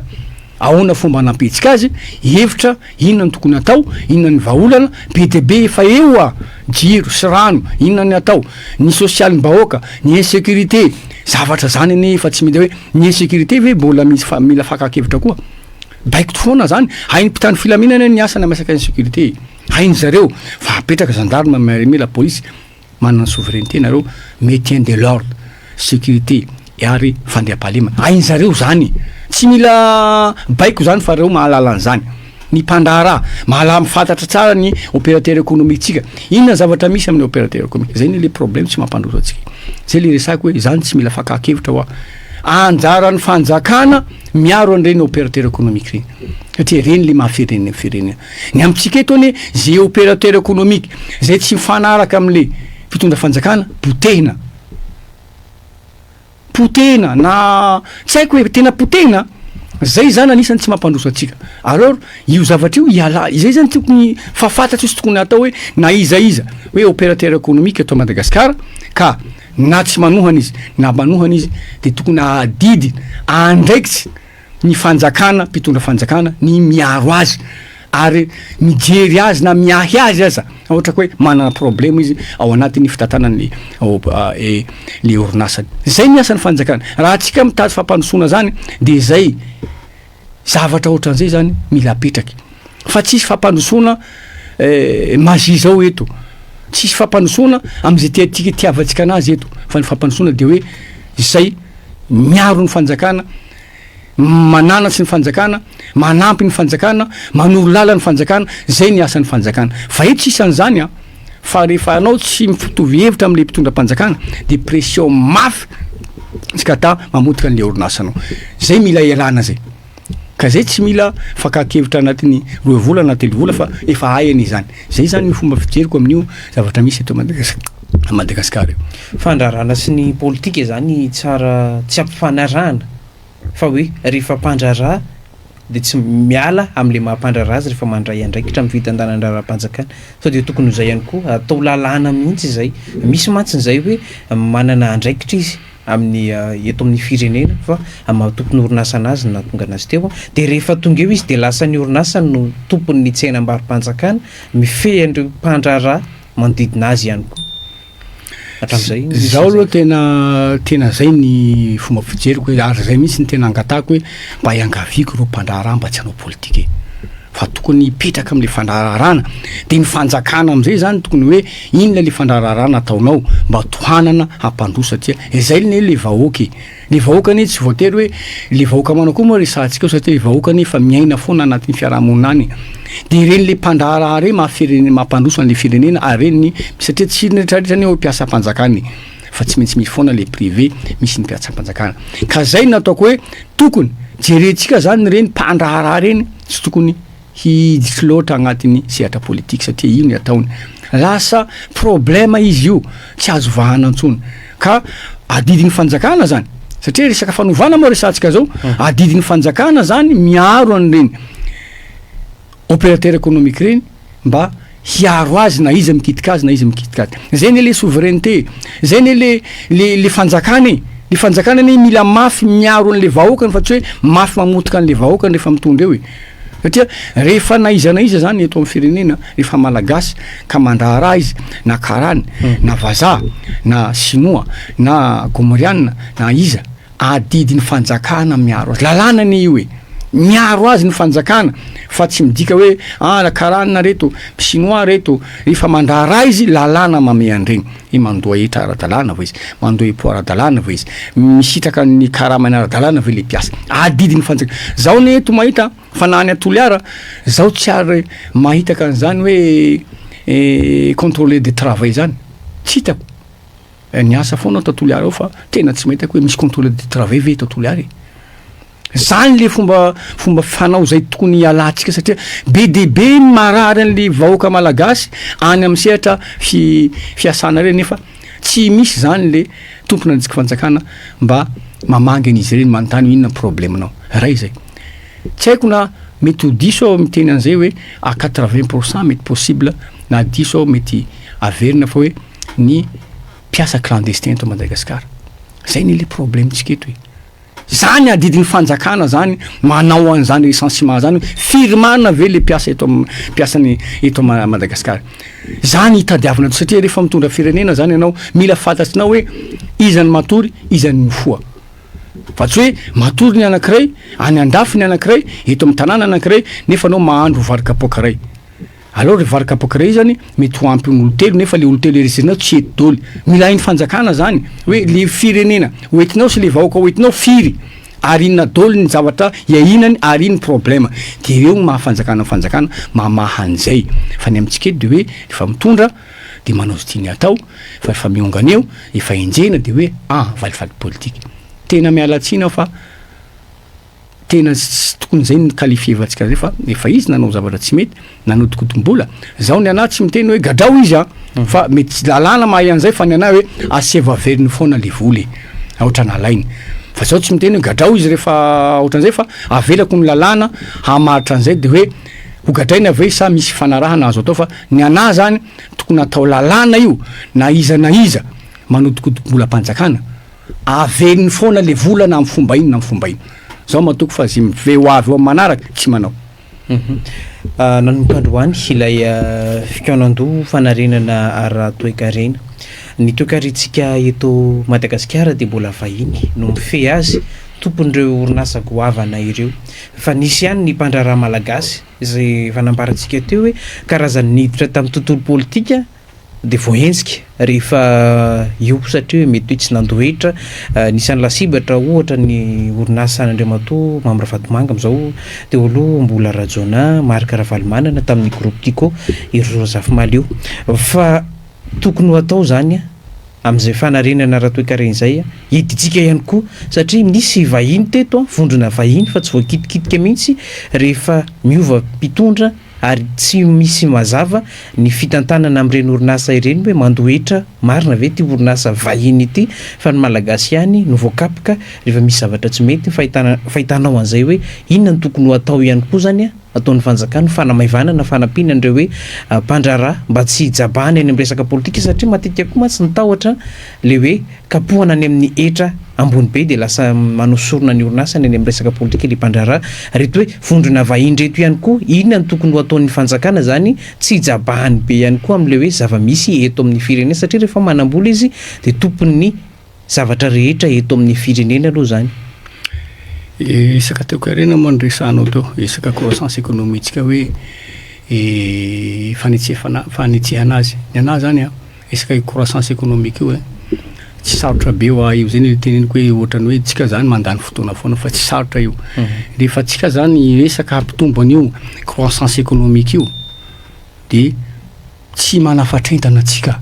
Ahoana fomba hanampiantsika azy? Hevitra, inona no tokony hatao? Inona ny vahaolana? Be dia be efa eo a! Jiro sy rano, inona ny atao? Ny sosialim-bahoaka, ny insécurité, zavatra zany anie efa tsy mety hoe ny insécurité ve mbola misy fa mila fakan-kevitra koa? Baiko foana zany, hain'ny mpitandro filaminana anie ny asany am resaka insécurité e! Hain-dry zareo fa apetraka gendarme, miaramila, polisy. Manana souveraineté nareo, maintien de l'ordre, sécurité ary fandriampahalemana. Hain'zareo zany. Tsy mila baiko zany fa reo mahalala an'zany. Ny mpandraharaha, mahalala mifantatra tsara ny opérateur économique tsika. Inona zavatra misy amin'ny opérateur économique? Zay ne le problème tsy mampandroso antsika. Zay le resako hoe zany tsy mila fakan-kevitra hoa. Anjaran'ny fanjakana miaro an'ireny opérateur économique ireny. Satria ireny le maha firenena ny firenena. Ny amintsika eto anie ze opérateur économique zay tsy mifanaraka amle mpitondra fanjakana potehina, potehina na tsy haiko hoe tena potehina. Zay zany anisan'ny tsy mampandroso antsika. Alors io zavatra io iala, izay zany tokony fa fantatro sy tokony atao hoe na iza iza hoe opérateur économique eto Madagasikara ka na tsy manohana izy na manohana izy de tokony adidy andraikitsy ny fanjakana, mpitondra fanjakana ny miaro azy ary mijery azy na miahy azy aza ohatra ka hoe manana problème izy ao anatin'ny fitantanany le le orinasany. Zay ny asan'ny fanjakana. Raha antsika mitady fampandrosoana zany de zay zavatra ohatran'izay zany mila apetraky fa tsisy fampandrosoana magie zao eto, tsisy fampandrosoana am'zay tiantsika itiavantsika anazy eto fa ny fampandrosoana de hoe zay miaro ny fanjakana, mananatry ny fanjakana, manampy ny fanjakana, manoro lala ny fanjakana, zay ny asan'ny fanjakana. Fa eto tsisy an'izany an, fa rehefa anao tsy mitovy hevitra am'le mpitondra mpanjakana de pression mafy tsy kata mamotika an'le orinasanao. Zay mila ialana zay. Ka zay tsy mila fakan-kevitra anatin'ny roa vola na telo vola fa efa hay anie zany. Zay zany ny fomba fijeriko amin'io zavatra misy eto Madagasikara io. Fandraharahana sy ny politika zany tsara tsy ampifanarahana fa hoe rehefa mpandraharaha dia tsy miala amin'ilay maha mpandraharaha azy rehefa mandray andraikitra amin'ny fitantanan-draharaham-panjakana. Sao dia tokony ho izay ihany koa, atao lalàna mihitsy izay. Misy mantsy izay hoe manana andraikitra izy amin'ny eto amin'ny firenena fa amin'ny maha tompon'ny orinasa anazy no nahatonga anazy teo. Dia rehefa tonga eo izy dia lasa ny orinasany no tompon'ny tsenam-barom-panjakana, mifehy an'ireo mpandraharaha manodidina azy ihany koa. Hatramin'izay nisy Zaho aloha izay. tena tena zay ny fomba fijeriko hoe ary zay mihitsy ny tena angatahako hoe mba iangaviako ireo mpandraharaha mba tsy hanao politika e. Fa tokony hipetraka am'le fandraharahana de ny fanjakana am'zay zany tokony hoe inona le fandraharahana ataonao mba tohanana hampandroso satria izay anie le vahoaka e. Le vahoaka anie tsy voatery hoe le vahoaka manao koa moa resahantsika eo satria le vahoaka anie efa miaina foana anatin'ny fiarahamonina any e. De ireny le mpandraharaha reny maha firene- mampandroso an'le firenena ary ireny ny satria tsy ny rehetrarehetra anie hoe mpiasam-panjakana e, fa tsy maintsy misy foana le privé, misy ny mpiasam-panjakana. Ka zay no ataoko hoe tokony jerentsika zany ireny mpandraharaha ireny tsy tokony hiditry loatra agnatin'ny sehatra politique satria io ny ataony. Lasa problème izy io, tsy azo vahana intsony. Ka adidin'ny fanjakana zany, satria resaka fanovana moa resahantsika zao, adidin'ny fanjakana zany miaro an'ireny opérateur économique ireny mba hiaro azy na iza mikitika azy na iza mikitika azy. Zay anie le souveraineté, zay anie le le le fanjakana e, le fanjakana anie mila mafy miaro an'le vahoakany fa tsy hoe mafy mamotika an'le vahoakany rehefa mitondra eo e. Satria rehefa na iza na iza zany eto amin'ny firenena, rehefa malagasy ka mandraharaha izy na karana na vazaha na sinoa na gomoriana na iza, adidin'ny fanjakana miaro azy, lalàna anie io e, miaro azy ny fanjakana fa tsy midika hoe ah karana reto, sinoa reto, rehefa mandraharaha izy lalàna mamehy an'ireny, hoe mandoa hetra ara-dalàna va izy, mandoa impôt ara-dalàna va izy, misitraka ny karamany ara-dalàna ve le mpiasa, adidin'ny fanjakana, zaho anie eto mahita fa na any Toliara zaho tsy ary mahitaka an'izany hoe contrôleur de travail zany, tsy hitako. Niasa foana aho tao Toliara ao fa tena tsy mahita hoe misy contrôleur du travail ve eto Toliara e. Zany le fomba fomba fanao zay tokony hialantsika satria be dia be ny marary an'le vahoaka malagasy any amin'ny sehatra fi- fiasana reny nefa tsy misy zany le tompon'andraikitry fanjakana mba mamangy an'izy ireny manontany hoe inona problème-nao. Ray zay. Tsy haiko na mety ho diso aho miteny an'izay hoe à 80 pour cent mety possible na diso aho mety averina fa hoe ny mpiasa clandestin eto Madagascar. Zay ne le problème tsika eto e. Zany adidin'ny fanjakana zany manao an'izany recensement zany hoe firy marina ve le mpiasa eto am mpiasany eto Madagascar. Zany hitadiavina satria rehefa mitondra firenena zany ianao mila fantatrinao hoe iza ny matory, iza ny mifoha. Fa tsy hoe matory ny anankiray, any andafy ny anankiray, eto amin'ny tanàna anankiray nefa anao mahandro vary kapoaka iray. Aleo ry vary kapoaka iray zany mety ho ampy olo telo nefa le olo telo eritreretinao tsy hety doly. Mila hain'ny fanjakana zany hoe le firenena hoentinao sy le vahoaka hoentinao firy ary inona doly ny zavatra iainany ary ino problème. De eo ny maha fanjakana ny fanjakana mamaha an'izay. Fa ny amintsika eto de hoe rehefa mitondra de manao ze tiany atao fa rehefa miongana eo efa enjehina de hoe ah valifaty politika. Tena miala tsiny aho fa. Tena tsy tokony zay ny qualifier-vantsika zay fa efa izy nanao zavatra tsy mety, nanodikodim-bola, zaho ny anah tsy miteny hoe gadrao izy an, fa mety tsy lalàna mahay an'izay fa ny anah hoe asevo averiny foana le vola e. Ohatra nalainy. Fa zaho tsy miteny hoe gadrao izy rehefa ohatran'izay fa avelako ny lalàna hamaritra an'izay de hoe ho gadraina ve sa misy fanarahana azo atao fa ny anah zany tokony atao lalàna io na iza na iza manodikodikom-bolam-panjakana averiny foana le vola na am fomba inona am fomba inona. Zaho matoky fa ze ve ho avy eo am manaraka tsy manao. Nanomboka androany ilay fikaonandoha fanarenana ara-toekarena. Ny toekarentsika eto Madagasikara dia mbola vahiny no mifehy azy, tompon'ireo orinasa goavana ireo. Fa nisy ihany ny mpandraharaha malagasy izay efa nambarantsika teo hoe karazany niditra tamin'ny tontolo politika, dia voahenjika rehefa io satria hoe mety hoe tsy nandoa hetra. Anisan'ny lasibatra ohatra ny orinasa an'Andriamatoa Mamy Ravatomanga amin'izao teo aloha Mbola Rajaonah, Marc Ravalomanana tamin'ny groupe Tiko, Hery Razafimahaleo. Fa tokony ho atao izany amin'izay fanarenana ara-toekarena izay, hidintsika ihany koa satria nisy vahiny teto, vondrona vahiny fa tsy voakitikitika mihitsy rehefa miova mpitondra ary tsy misy mazava ny fitantanana amin'ireny orinasa ireny hoe mandoa hetra marina ve ity orinasa vahiny ity fa ny malagasy ihany no voakapoka rehefa misy zavatra tsy mety ny fahitana fahitanao an'izay hoe inona no tokony ho atao ihany koa zany ataon'ny fanjakana ho fanamaivanana fanampiana an'ireo hoe mpandraharaha mba tsy hijabahana eny amin'ny resaka politika satria matetika koa mantsy ny tahotra le hoe Kapohana any amin'ny hetra ambony be dia lasa manao sorona ny orinasany any amin'ny resaka politika ilay mpandraharaha. Reto hoe vondrona vahiny reto ihany koa, inona no tokony ho ataon'ny fanjakana izany tsy hijabahany be ihany koa amin'ilay hoe zava-misy eto amin'ny firenena satria rehefa manam-bola izy dia tompon'ny zavatra rehetra eto amin'ny firenena aloha izany. Resaka toekarena moa no resahanao teo, resaka croissance économique-tsika hoe fanetsefana fanetsehana azy. Ny anahy zany an, Resaka io croissance économique io eh, tsy sarotra be hoa io, zay no teneniko hoe ohatran'ny hoe tsika zany mandany fotoana foana fa tsy sarotra io. Rehefa tsika zany hiresaka hampitombo an'io croissance économique io de tsy manafatra entana tsika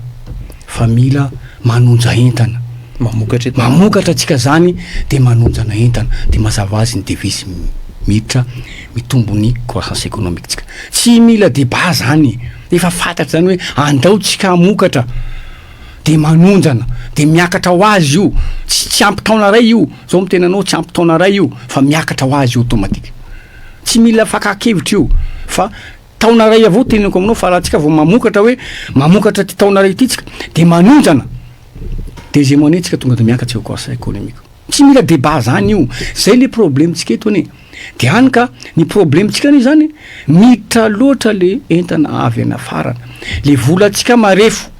fa mila manonja entana. Mamokatra entana. Mamokatra tsika zany de manonjana entana de mazava ho azy ny devise miditra, mitombo ny croissance économique tsika. Tsy mila débat zany. Efa fantatra zany hoe andao tsika hamokatra de manondrana de miakatra ho azy io, tsy tsy ampy taona ray io, zao miteny anao tsy ampy taona ray io fa miakatra ho azy automatique, tsy mila fakan-kevitra io fa taona ray avao teneniko aminao fa raha tsika vao mamokatra hoe mamokatra ty taona ray ty tsika de manondrana, deuxième année tsika tonga de miakatra eo croissance économique. Tsy mila débat zany io, zay le problème tsika eto anie, de any ka ny problème tsika anie zany miditra loatra le entana avy any afarana, le volantsika marefo,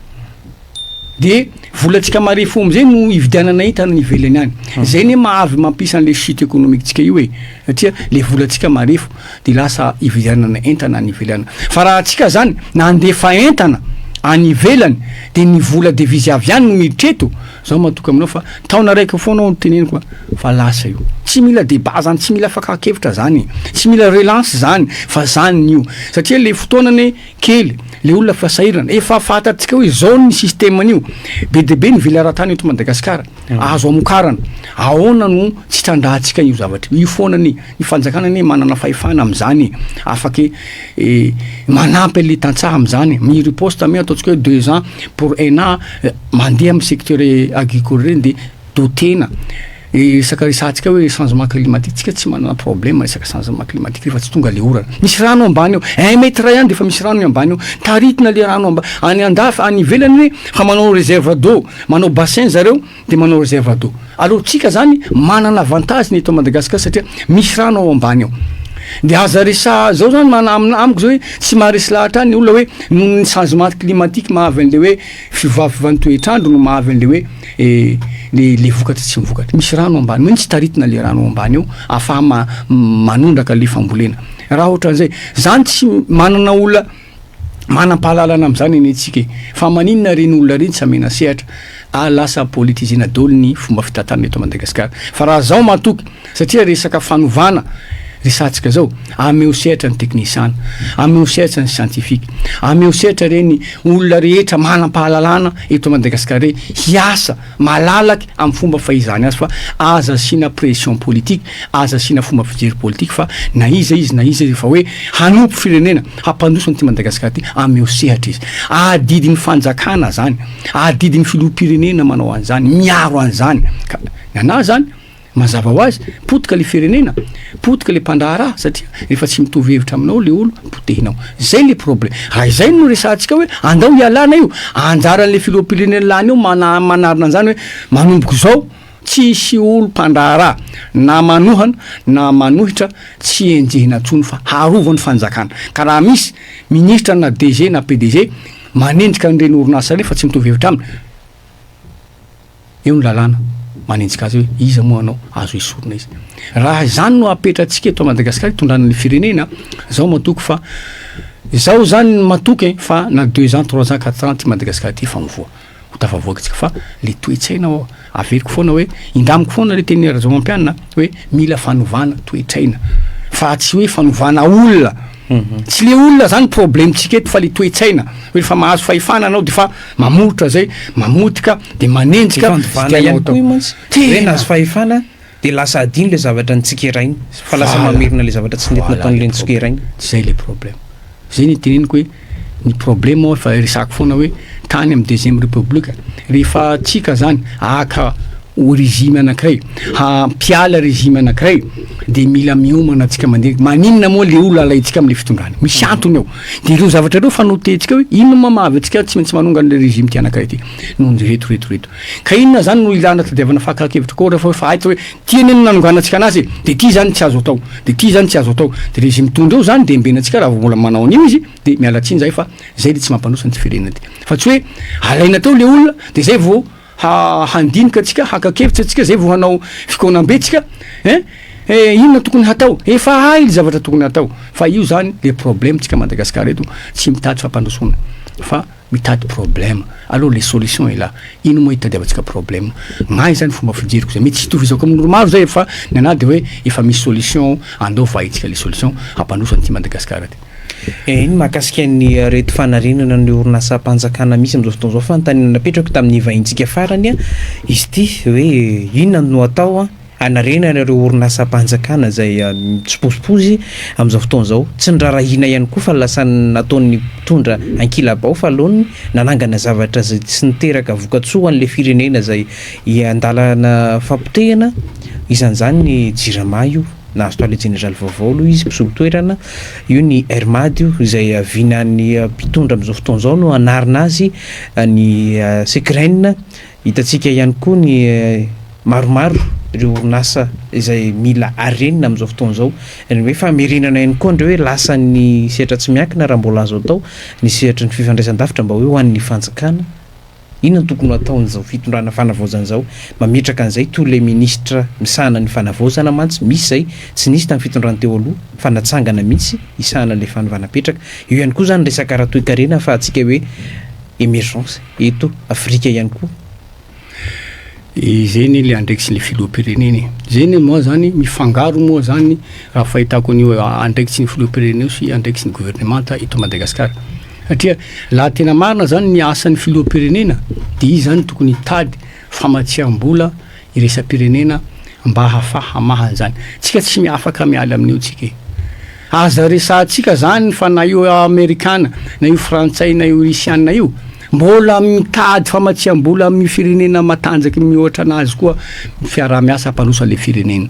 de volantsika marefo amizay no ividianana entana any ivelany any, zay anie mahavy mampisa anle chute économique tsika io e, satria le volantsika marefo de lasa ividianana entana any ivelany, fa raha tsika zany nandefa entana any ivelany de ny vola devise avy any no miditra eto, Zaho matoky aminao fa taona raiky foana aho no teneniko a, fa lasa io. Tsy mila débat zany, tsy mila fakan-kevitra zany, tsy mila relance zany fa zany io. Satria le fotoana anie kely, le olona efa sahirana, efa fantatsika hoe zao ny système an'io. Be dia be ny velaran-tany eto Madagasikara, azo amokarana. Ahoana no tsy trandrahantsika io zavatra io? Io foana anie, ny fanjakana anie manana fahefana amin'izany e, afaky manampy an'le tantsaha amin'izany, mi-riposte ame ataontsika hoe deux ans pour un an, Mandeha amin'ny secteur agricole ireny de dotena resaka resahantsika hoe changement climatique tsika tsy manana problème resaka changement climatique rehefa tsy tonga le orana misy rano ambany ao un mètre ihany de efa misy rano ny ambany ao taritina le rano amba any andafy any ivelany hoe fa manao réserve d'eau manao bassin zareo de manao réserve d'eau alors tsika zany manana avantage ny eto Madagascar satria misy rano ao ambany ao de aza resaha zao zany mana amiko zao hoe tsy maharesy lahatra ny olona hoe noho ny changement climatique mahavy an'le hoe Fiovafiovan'ny toetr'andro no mahavy an'le hoe le le vokatra tsy mivokatra. Misy rano ambany, mihitsy taritina le rano ao ambany eo ahafaha ma- manondraka le fambolena. Raha ohatran'izay, zany tsy manana olona manam-pahalalana amin'izany anie tsika e. Fa maninona ireny olona ireny tsy amena sehatra? Ah lasa politizena daholo ny fomba fitantanana eto Madagasikara. Fa raha zaho matoky, satria resaka fanovana, resahantsika zao, ameo sehatra ny teknisiana, ameo sehatra ny scientifique, ameo sehatra ireny olona rehetra manam-pahalalana eto Madagasikara ireny hiasa malalaky amin'ny fomba fahizany azy fa aza asiana pression politique, aza asiana fomba fijery politique fa na iza izy na iza izy fa hoe hanompo firenena, hampandroso an'ity Madagasikara ity, ameo sehatra izy. Adidin'ny fanjakana zany, adidin'ny filoham-pirenena manao an'izany, miaro an'izany ka ny anah zany Mazava ho azy, potika le firenena, potika le mpandraharaha satria rehefa tsy mitovy hevitra aminao le olo, potehinao. Zay le problème. Raha izay no resahantsika hoe andao hialana io, anjaran'le filoham-pirenena lany eo mana- manarina an'izany hoe manomboka izao tsy hisy olo mpandraharaha na manohana na manohitra tsy enjehina intsony fa harovan'ny fanjakana. Ka raha misy ministra na DG na PDG manendrika an'ireny orinasa ireny fa tsy mitovy hevitra aminy, Eo ny lalàna manenjika azy hoe iza moa anao, azo esorina izy. Raha izany no apetratsika eto Madagasikara hitondrana ny firenena, zaho matoky fa zaho zany matoky e, fa na deux ans, trois ans, quatre ans ty Madagasikara ty efa mivoa, ho tafavoaka tsika fa le toe-tsaina hoa, averiko foana hoe indramiko foana le tenin'i Rajaomampianina hoe mila fanovana toe-tsaina fa tsy hoe fanovana olona. Tsy le olona zany problème tsika eto fa le toe-tsaina hoe rehefa mahazo fahefana anao de fa Mamoritra zay, mamotika, de manenjika, Ny fandovana ihany koa io mantsy, hoe nahazo fahefana de lasa adino le zavatra notsikerainy fa lasa mamerina le zavatra tsy nety nataon'le notsikerainy. Zay le problème. Zay ny teneniko hoe ny problème ao efa resahako foana hoe tany amin'ny deuxième république rehefa tsika zany haka ho régime anakiray, hampiala régime anakiray de mila miomana tsika mandinika, maninona moa le olona alaintsika amle fitondrana, misy antony ao, de ireo zavatra ireo fanotentsika hoe inona moa mahavy antsika tsy maintsy manongana le régime ty anakiray ty, noho ny reto reto reto, ka inona zany no ilana tadiavana fakan-kevitra koa refa efa haitra hoe ty anie no nanonganantsika anazy e, de ty zany tsy azo atao, de ty zany tsy azo atao, de régime mitondra eo zany de ambenantsika raha vao mbola manao an'io izy de miala tsiny zahay fa zay le tsy mampandroso an'ity firenena ty, fa tsy hoe alaina teo le olona de zay vao Ha handinika antsika, haka kevitra antsika, zay vao hanao fikaonambe tsika hein, eh inona tokony hatao, efa hay ny zavatra tokony hatao, fa io zany le problème tsika Madagascar eto, tsy mitady fampandrosoana fa mitady problème, alors les solutions est là, ino moa hitadiavantsika problème, gnahy zany fomba fijeriko zay, mety tsy hitovizako amin'olo maro zay fa ny anahy de hoe efa misy solution, andao vahintsika le solution hampandroso an'ity Madagascar ty. Iny mahakasika ny reto fanarenana ny orinasam-panjakana misy amin'izao fotoana izao. Fanontaniana napetrako tamin'ny vahintsika farany izy ity hoe inona no atao hanarenana ireo orinasam-panjakana izay mitsipozipozy amin'izao fotoana izao. Tsy niraharahiana ihany koa fa lasa nataon'ny mpitondra ankilabao fa aleony nanangana zavatra izay tsy niteraka vokatsoa ho an'ilay firenena izay an-dalana fampotehana, isan'izany ny Jirama io. Nahazo tale jeneraly vaovao aloha izy, mpisolo toerana. Io ny Air Mad io, izay vinan'ny mpitondra amin'izao fotoana izao no hanarina azy, ny Secren. Hitantsika ihany koa ny maromaro ireo orinasa izay mila harenina amin'izao fotoana izao. Ny hoe famerenana ihany koa an'ireo hoe lasan'ny sehatra tsy miankina raha mbola azo atao, ny sehatry ny fifandraisan-davitra mba hoe ho an'ny fanjakana. Inona no tokony ho ataon'izao fitondrana fanavaozana izao? Mametraka an'izay toy ilay minisitra misahana ny fanavaozana mantsy, misy izay tsy nisy tamin'ny fitondrana teo aloha fa natsangana mihitsy hisahana ilay fanovana apetraka. Eo ihany koa izany resaka ara-toekarena ahafahantsika hoe emergence eto Afrika ihany koa. Izay anie le andraikitry ny filoham-pirenena e! Zay anie moa zany mifangaro moa zany raha fahitako an'io andraikitry ny filoham-pirenena io sy andraikitry ny governemanta eto Madagasikara. Satria laha tena marina zany ny asan'ny filoham-pirenena de izy zany tokony hitady famatsiam-bola iraisam-pirenena mba hahafaha hamaha an'izany. Tsika tsy afaka miala amin'io tsika e! Aza resahantsika zany fa na io amerikana na io frantsay na io risiana io mbola mitady famatsiam-bola amin'ny firenena matanjaky mihoatra anazy koa fiaraha-miasa hampandroso an'le firenena.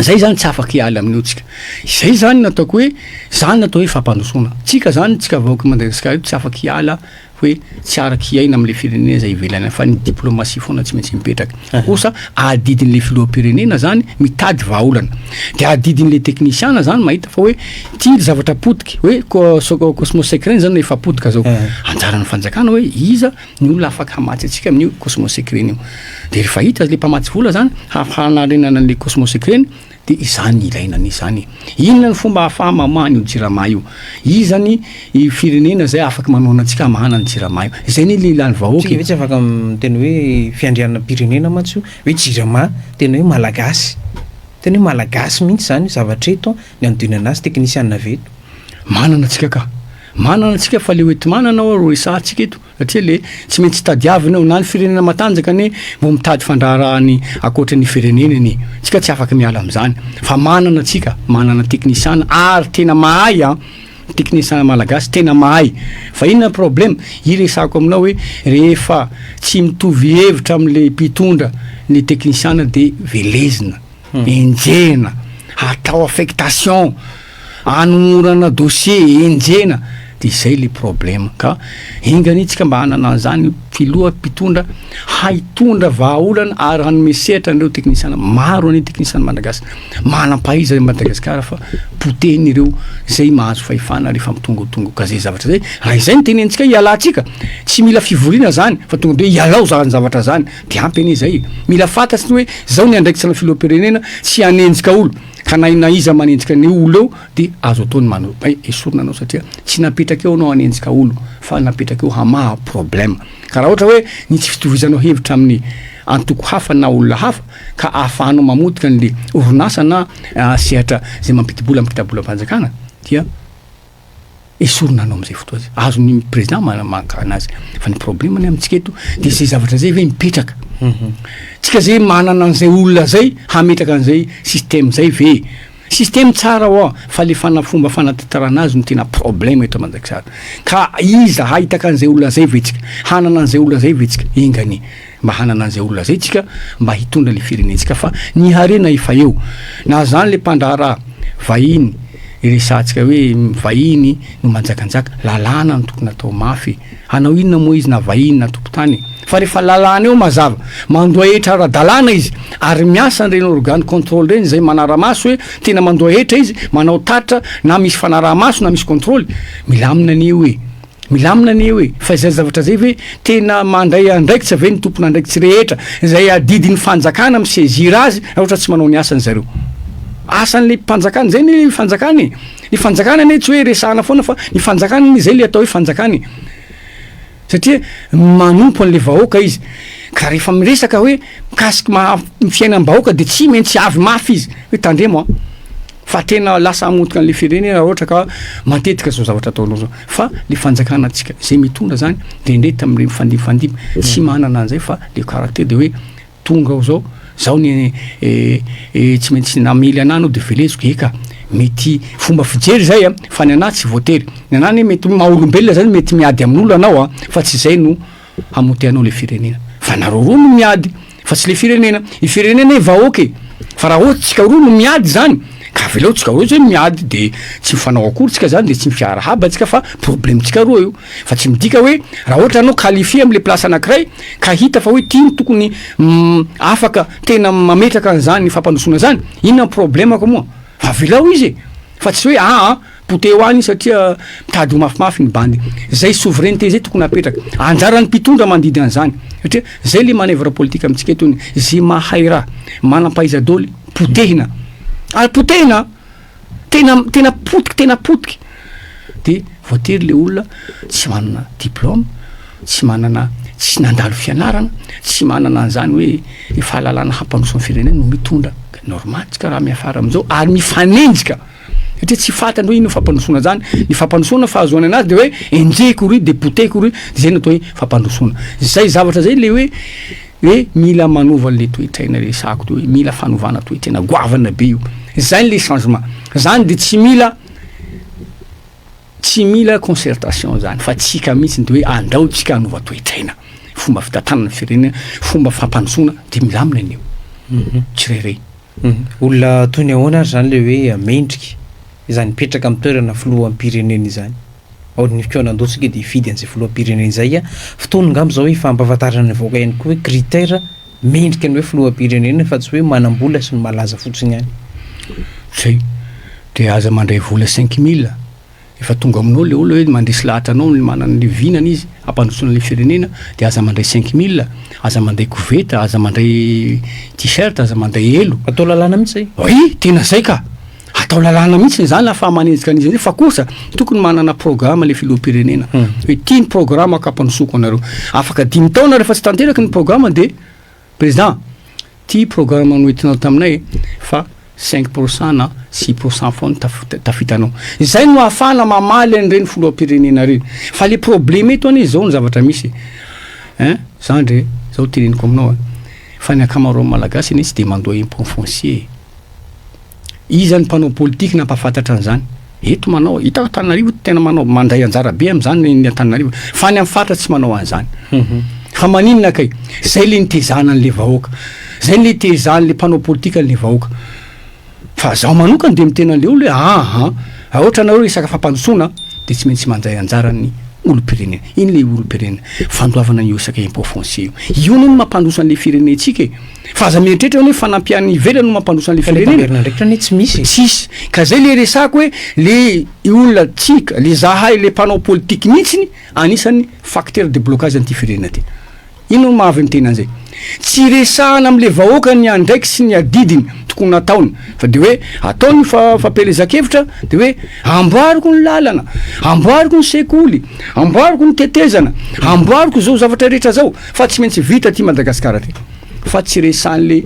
Zay zany tsy afaka hiala amin'io tsika. Zay zany no ataoko hoe zany no atao hoe fampandrosoana. Tsika zany tsika vahoaka Madagasikara io tsy afaka hiala hoe tsy araka hiaina amin'ilay firenena izay ivelany any fa ny diplomatie foana tsy maintsy mipetraka. Kosa adidin'ilay filoham-pirenena zany mitady vahaolana. De adidin'ilay teknisiana zany mahita fa hoe ty ny zavatra potika hoe Cosmos Secret zany efa potika zao. Anjaran'ny fanjakana hoe iza ny olona afaka hamatsy antsika amin'io Cosmos Secret io. De rehefa hita le mpamatsy vola zany hahafahana an'le Cosmos Secret De izany ilaina an'izany e. Inona ny fomba ahafaha mamaha an'io jirama io? Iza ny firenena izay afaky manohana antsika hamahana ny jirama io? Izay anie le ilan'ny vahoaka e. Tsika ve tsy afaka miteny hoe fiandrianam-pirenena mantsy io, hoe jirama tena hoe malagasy. Tena hoe malagasy mihitsy izany io zavatra eto ny anodinana azy, teknisianina avy eto. Manana antsika ka. Manana antsika fa le hoenti-manana ho'a ro resahantsika eto satria le tsy maintsy tadiavina io na ny firenena matanjaka anie vao mitady fandraharahany ankoatra ny fireneny anie. Tsika tsy afaka miala amin'izany fa manana antsika, manana teknisiana ary tena mahay an, teknisiana malagasy tena mahay. Fa inona ny problème? Iresahako aminao hoe rehefa tsy mitovy hevitra amin'le mpitondra ny teknisiana de velezina. Enjehina, atao affectation, anomorana dossier, enjehina, de zay le problème ka enga anie tsika mba hanana an'zany filoha mpitondra haitondra vahaolana ary hanome sehatra an'ireo teknisiana, maro anie teknisiana malagasy manam-pahaizana i Madagasikara fa potehiny ireo zay mahazo fahefana rehefa mitongotongo ka zay zavatra zay, raha izay no tenenitsika hialantsika tsy mila fivoriana zany fa tonga de hoe ialao zany zavatra zany. De ampy anie zay e! Mila fantatry ny hoe zao ny andraikitry ny filoham-pirenena tsy hanenjika olo ka na na iza manenjika an'io olo eo de azo atao ny mano hay esorina anao satria tsy napetraka eo anao hanenjika olo fa napetraka eo hamaha problème ka raha ohatra hoe ny tsy fitovizanao hevitra amin'ny antoko hafa na olona hafa ka ahafahanao mamotika an'le orinasa na sehatra zay mampidi-bola amin'ny kitabolam-panjakana dia esorina anao am'zay fotoana zay, azon'ny président maka anazy, fa ny problème ny amintsika eto de zay zavatra zay ve mipetraka, tsika zay manana an'zay olona zay hametraka an'zay système zay ve, système tsara hoa fa le fana- fomba fanatanterahana azy no tena problème eto Madagasikara, ka iza hahitaka an'zay olona zay ve tsika, hanana an'zay olona zay ve tsika, enga anie mba hanana an'zay olona zay tsika mba hitondra le firenentsika fa ny harena efa eo, na zany le mpandraharaha vahiny resahantsika hoe vahiny no manjakanjaka, lalàna no tokony atao mafy, hanao inona moa izy na vahiny na tompon-tany, fa rehefa lalàna eo mazava, mandoa hetra ara-dalàna izy ary miasa an'ireny organe contrôle ireny izay manara-maso hoe tena mandoa hetra izy, manao tatitra na misy fanaraha-maso na misy contrôle, milamina anie io e. Milamina anie io e! Fa izay zavatra izay ve tena mandray andraikitra ve ny tompon'andraikitsy rehetra izay adidin'ny fanjakana mi saisir azy raha ohatra tsy manao ny asany zareo? Asan'le mpanjakana izay anie ny fanjakana e! Ny fanjakana anie tsy hoe resahana foana fa ny fanjakana anie izay le atao hoe fanjakana e! Satria manompo an'le vahoaka izy ka rehefa miresaka hoe mikasiky maha fiainam-bahoaka de tsy maintsy avy mafy izy hoe tandremo an! Fa tena lasa hamotika an'le firenena raha ohatra ka matetika zao zavatra ataonao zao. Fa le fanjakana antsika zay mitondra zany ndraindray tamin'ireny mifandimbifandimby tsy manana an'izay fa le caractère de hoe tonga aho zao, zao ny tsy maintsy namely anah anao de veleziko, eka mety fomba fijery zay a, fa ny anah tsy voatery, ny anah anie mety maha olombelona zany mety miady amin'olo anao a, fa tsy zay no hamotehanao le firenena fa nareo roa no miady fa tsy le firenena, i firenena anie vahoaka e, fa raha ohatra tsika roa no miady zany ka avelao tsika roa zay miady de tsy mifanao akory tsika zany de tsy mifiarahaba tsika fa problème tsika roa io fa tsy midika hoe raha ohatra anao qualifié amle place anakiray ka hita fa hoe ty no tokony afaka tena mametraka an'zany fampandrosoana zany, inona ny problemako moa fa avelao izy e, fa tsy hoe aa Poteho any satria mitady ho mafimafy ny bandy. Zay souveraineté zay tokony apetraka. Anjaran'ny mpitondra mandidy an'izany. Satria zay le manoeuvre politique amintsika eto ny ze mahay raha, manam-pahaiza doly, potehina. Ary potehina tena tena potiky tena potiky. De voatery le olona tsy manana diplôme, tsy manana tsy nandalo fianarana, tsy manana an'izany hoe fahalalana hampandroso ny firenena no mitondra. Normal tsika raha miafara am'zao ary mifanenjika. Satria tsy fantany hoe inona fampandrosoana zany, ny fampandrosoana fahazoany anazy de hoe enjehiko ry de potehiko ry de zay no atao hoe fampandrosoana, zay zavatra zay le hoe hoe mila manova an'le toetraina resahako teo hoe mila fanovana toetraina goavana be io, zay le changement, zany de tsy mila tsy mila concertation zany fa tsika mihitsy de hoe andao tsika hanova toetraina, fomba fitantanana firenena, fomba fampandrosoana de milamina an'io tsirairay. Olona toy ny ahoana ary izany ilay hoe mendrika izany mipetraka amin'ny toerana filoham-pirenena izany? Aorian'ny fikaonandoha isika dia hifidy an'izay filoham-pirenena izay. Fotoana angamba izao efa hampahafantarana ny vahoaka ihany koa hoe critère mendrika ny hoe filoham-pirenena fa tsy hoe manam-bola sy ny malaza fotsiny ihany. Zay. Dia aza mandray vola 5000. Efa tonga aminao le olona hoe mandresy lahatra anao ny manana le vinany izy hampandrosoana le firenena de aza mandray 5000, aza mandray koveta, aza mandray t-shirt, aza mandray elo. Atao lalàna mihitsy zay. Oui, tena zay ka! Atao lalàna mihitsy zany ahafaha manenjika an'izy ireny fa kosa tokony manana programme le filoham-pirenena hoe ty ny programme-ko hampandrosoako anareo. Afaka dimy taona rehefa tsy tanteraka ny programme de président ty programme noentinao taminay fa. 5 % na 6 % foana tafitanao. Zay no ahafahana mamaly an'ireny filoham-pirenena reny. Fa le problème eto anie zao ny zavatra misy ein, zandry zao teneniko aminao a, fa ny ankamaroan'ny Malagasy anie tsy de mandoa impôt foncier e. Iza ny mpanao politiky nampahafantatra an'izany? Eto manao, hitako Antananarivo tena manao, mandray anjara be am'zany ny Antananarivo, fa any am'faritra tsy manao an'izany. Fa maninona kay? Zay le nitezana an'le vahoaka, zay le nitezan'le mpanao politika an'le vahoaka. Fa zaho manokany de miteny an'le olo hoe aha, raha ohatra nareo resaka fampandrosoana de tsy maintsy mandray anjara ny olom-pirenena. Ino le olom-pirenena? Fandoavana io resaka impôt foncier io. Io no mampandroso an'le firenentsika e. Fa aza mieritreritra hoe fanampian'ny ivelany no mampandroso an'le Fa le firenena. tamberin'andraikitra anie tsy misy e. Tsisy. Ka zay le resako hoe le olona tsika, le zahay, le mpanao politiky mihitsiny anisan'ny facteur de blocage an'ity firenena ty. Ino no mahavy miteny an'izay? Tsy resahana am'le vahoaka ny andraiky sy ny adidiny tokony nataony fa de hoe atao ny fampielezan-kevitra de hoe amboariko ny lalana, amboariko ny sekoly, amboariko ny tetezana, amboariko zao zavatra rehetra zao fa tsy maintsy vita ty Madagasikara ty. Fa tsy resahan'le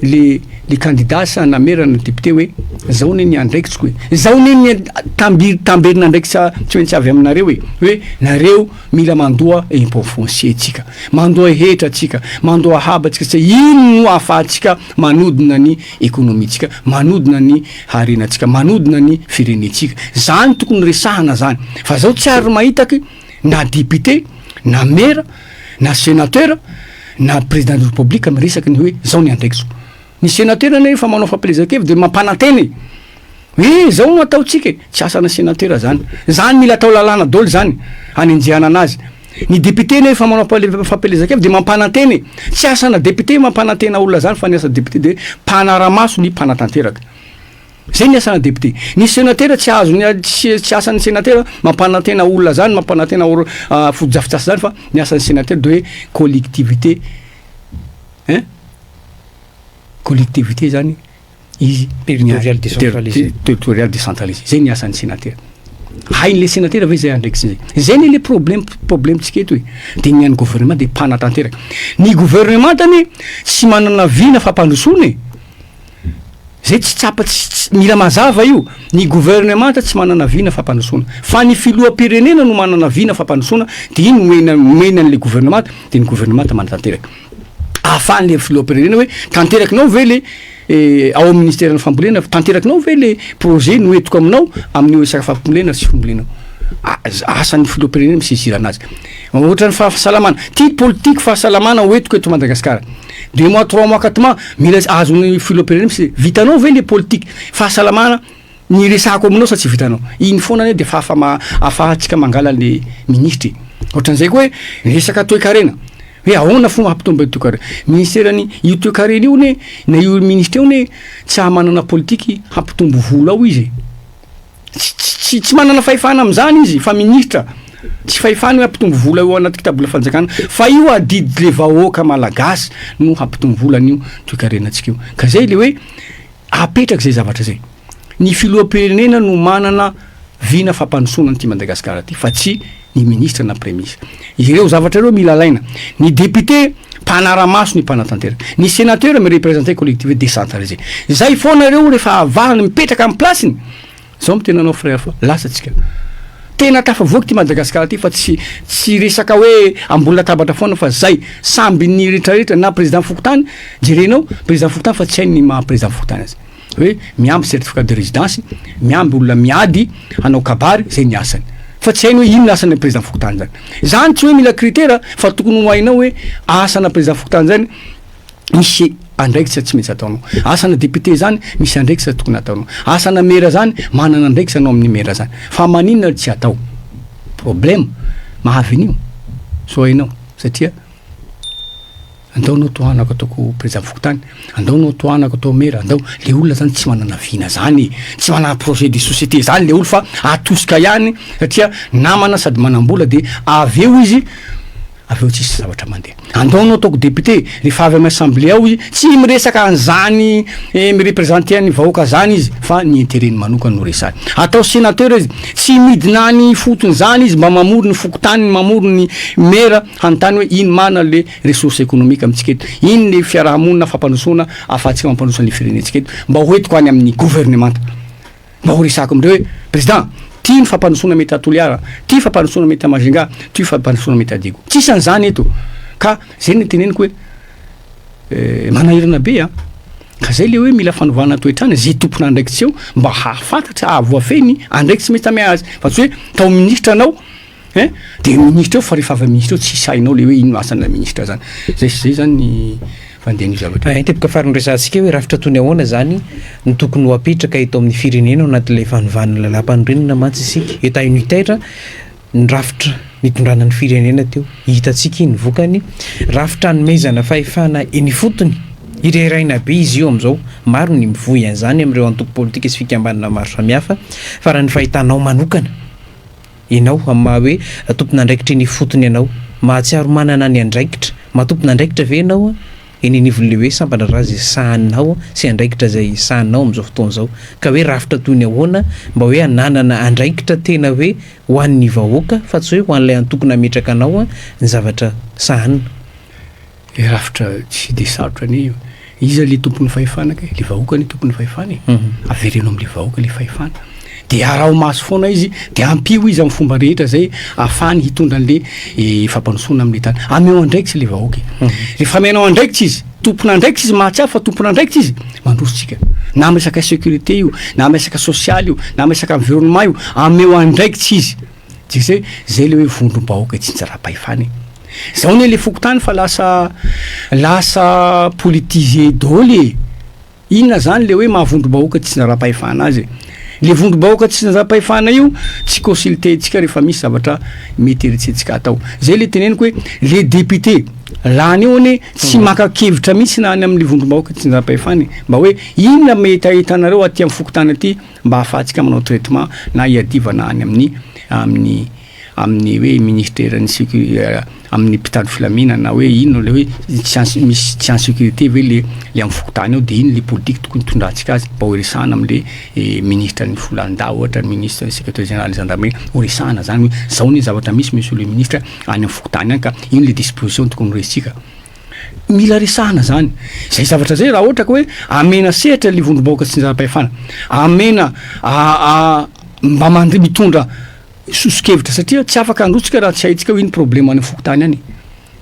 le candidat sa na maire na député hoe zao ne ny andraikitsiko e, zao ne ny tamberin'andraikitra tsy maintsy avy aminareo e, hoe nareo mila mandoa impôt foncier tsika, mandoa hetra tsika, mandoa haba tsika, satria ino no ahafahantsika manodina ny économie-tsika, manodina ny harenantsika, manodina ny firenentsika. Zany tokony resahana zany. Fa zao tsy ary mahitaky na député na maire na sénateur na président de république miresaky ny hoe zao ny andraikitsiko. Ny sénateur anie efa manao fampielezan-kevitra de mampanantena e, hoe zao no ataontsika e, tsy asana sénateur zany, zany mila atao lalàna daholo zany anenjehana anazy. Ny député nefa manao fampielezan-kevitra de mampanantena e, tsy asana député mampanantena olona zany fa ny asa député de mpanara-maso ny mpanatanteraka. Zay ny asana député. Ny sénateur tsy azo ny tsy asan'ny sénateur mampanantena olona zany, mampanantena fotodrafitrasa zany fa ny asan'ny sénateur de hoe collectivité hein, collectivité zany izy. Territorial décentralisé. Territorial décentralisé zay ny asan'ny sénateur. Hain'le sénateur ve zay andraikitsy zay? Zay ny le problème-tsika eto e. De ny an'ny gouvernement de mpanatanteraka. Ny gouvernement tany tsy manana vina fampandrosoana e. Zay tsy tsapa, tsy mila mazava io. Ny gouvernement tsy manana vina fampandrosoana fa ny filoham-pirenena no manana vina fampandrosoana, de iny nomena nomena an'le gouvernement, de ny gouvernement manatanteraka. Ahafahan'le filoham-pirenena hoe tanterakinao ve le ao amin'ny ministeran'ny fambolena, tanterakinao ve le projet noentiko aminao amin'io resaka fampambolena sy fambolena? Asan'ny filoham-pirenena mi-saisir anazy. Ohatra ny fahasalamana, ty politique fahasalamana hoentiko eto Madagasikara, 2 mois, 3 mois, 4 mois, mila azon'ny filoham-pirenena misy vitanao ve le politique fahasalamana ny resako aminao sa tsy vitanao? Iny foana anie de fa afa ma ahafahantsika mangala le ministre. Ohatran'izay koa hoe resaka toekarena hoe ahoana fomba hampitombo ny toekarena? Ministerany io toekarena io ne na io ministre io ne tsy manana politiky hampitombo vola ao izy, tsy manana fahefana am'zany izy fa ministra, tsy fahefany hoe hampitombo vola eo anaty kitabola fanjakana, fa io adidy le vahoaka malagasy no hampitombo vola an'io toekarenantsika io. Ka zay le hoe apetraky zay zavatra zay, ny filoham-pirenena no manana vina fampandrosoana an'ity Madagasikara ty fa tsy ny ministre na premier ministre. Ireo zavatra ireo mila alaina. Ny député mpanara-maso ny mpanatanteraka, ny sénateur mi-représenter collectivité décentralisée, zay foana ireo rehefa avahana mipetraka amy place-ny zao. Miteny anao frère fa lasa tsika tena tafavoaky ty Madagasikara ty, fa tsy resaka hoe ambony latabatra foana, fa zay samby ny rehetrarehetra na président fokontany, jerenao président fokontany fa tsy hainy ny maha président fokontany azy, hoe miamby certificat de résidence, miamby olona miady hanao kabary, zay ny asany, fa tsy hainy hoe inona asana président fokontany zany. Zany tsy hoe mila critère fa tokony ho hainao hoe asana président fokontany zany misy andraikitra tsy maintsy ataonao, asana député zany misy andraikitra tokony ataonao, asana maire zany manana andraikitra anao amin'ny maire zany. Fa maninona tsy atao? Problème mahavy an'io so hainao satria andao anao tohanako ataoko président fokontany, andao anao tohanako atao maire, andao le olona zany tsy manana vina zany, tsy manana projet de société zany le olo fa atosika ihany satria namana sady manam-bola, de avy eo izy. Avy eo tsisy zavatra mandeha. Andao anao ataoko député, rehefa avy amin'ny assemblée ao izy, tsy miresaka an'izany mi-representer ny vahoaka zany izy fa ny intérêt-ny manokana no resahiny. Atao sénateur izy, tsy midina any ifotony zany izy mba mamory ny fokontaniny, mamory ny maire hanontany hoe ino marina le ressource économique amintsika eto, ino le fiarahamonina fampandrosoana ahafahantsika mampandroso an'le firenentsika eto, mba ho entiko any amin'ny governemanta. Mba ho resahako amindreo hoe, Président, ty ny fampandrosoana mety à Toliara, ty fampandrosoana mety à Majunga, ty fampandrosoana mety à Diego. Tsisy an'izany eto. Ka zay no teneniko hoe manahirana be an. Ka zay le hoe mila fanovana toetr'andro, ze tompon'andraikitra eo mba hahafantatra, hahavoafehy ny andraikitra mety ame azy. Fa tsy hoe tao ministra anao, Hein? De ministra eo fa rehefa avy ministra eo tsisy hainao le hoe ino asan'ilay ministra zany. Zay sy zay zany ny fandehan'io zavatra io. Teboka farany resahantsika hoe rafitra toy ny ahoana izany no tokony ho apetraka eto amin'ny firenena ao anatin'ilay fanovana ny lalàmpanorenana mantsy isika. Etat unitaire ny rafitra nitondrana ny firenena teo. Hitantsika iny vokany. Rafitra hanomezana fahefana eny ifotony. Hireheraina be izy io amin'izao. Maro ny mivoy an'izany amin'ireo antoko politika sy fikambanana maro samihafa. Fa raha ny fahitanao manokana. Ianao, amin'ny maha hoe tompon'andraikitra eny ifotony anao, mahatsiaro manana ny andraikitra, maha tompon'andraikitra ve ianao eny anivon'ilay hoe sampan-draharaha izay sahaninao sy andraikitra izay sahaninao amin'izao fotoana izao? Ka hoe rafitra toy ny ahoana mba hoe hananana andraikitra tena hoe ho an'ny vahoaka fa tsy hoe ho an'ilay antoko nametraka anao ny zavatra sahanina? Le rafitra tsy de sarotra anie io. Iza le tompon'ny fahefana kay? Le vahoaka anie tompon'ny fahefana e. Avereno am'le vahoaka le fahefana. De araho maso foana izy, de ampio izy am'fomba rehetra zay ahafahany hitondra an'le fampandrosoana am'le tany. Ameo andraikitra le vahoaka e. Rehefa amenao andraikitra izy, tompon'andraikitra izy, mahatsiaro fa tompon'andraikitra izy, mandroso tsika. Na am' resaka sécurité io, na am' resaka sosialy io, na am' resaka environnement io, ameo andraikitra izy. Dik'izay, zay le hoe vondrom-bahoaka itsinjaram-pahefana e. Zao anie le fokontany fa lasa lasa politisé daholo e. Inona zany le hoe maha vondrom-bahoaka tsinjaram-pahefana azy e? Le vondrom-bahoaka tsinjaram-pahefana io tsy consulter-ntsika rehefa misy zavatra mety eritserentsika atao. Zay le teneniko hoe le député lany eo anie tsy maka kevitra mihitsy na any am'le vondrom-bahoaka tsinjaram-pahefana e. Mba hoe inona mety ahitanareo aty am'fokontany aty mba ahafahantsika manao traitement na hiadivana any amin'ny amin'ny amin'ny hoe ministeran'ny sécu amin'ny mpitandro filaminana na hoe inona le hoe tsy en misy tsy en sécurité ve le le amin'ny fokontany ao de ino le politique tokony hitondrantsika azy mba ho resahana am'le ministre ny foloalindahy ohatra ny ministre ny secrétaire général ny gendarmerie ho resahana zany hoe zao ny zavatra misy monsieur le ministre any amin'ny fokontany any ka ino le disposition tokony ho raisintsika. Mila resahana zany zay zavatra zay raha ohatra ka hoe amena sehatra le vondrom-bahoaka tsinjaram-pahefana, amena mba mande mitondra soso-kevitra satria tsy afaka handroso tsika raha tsy haintsika hoe ino problema any fokontany any,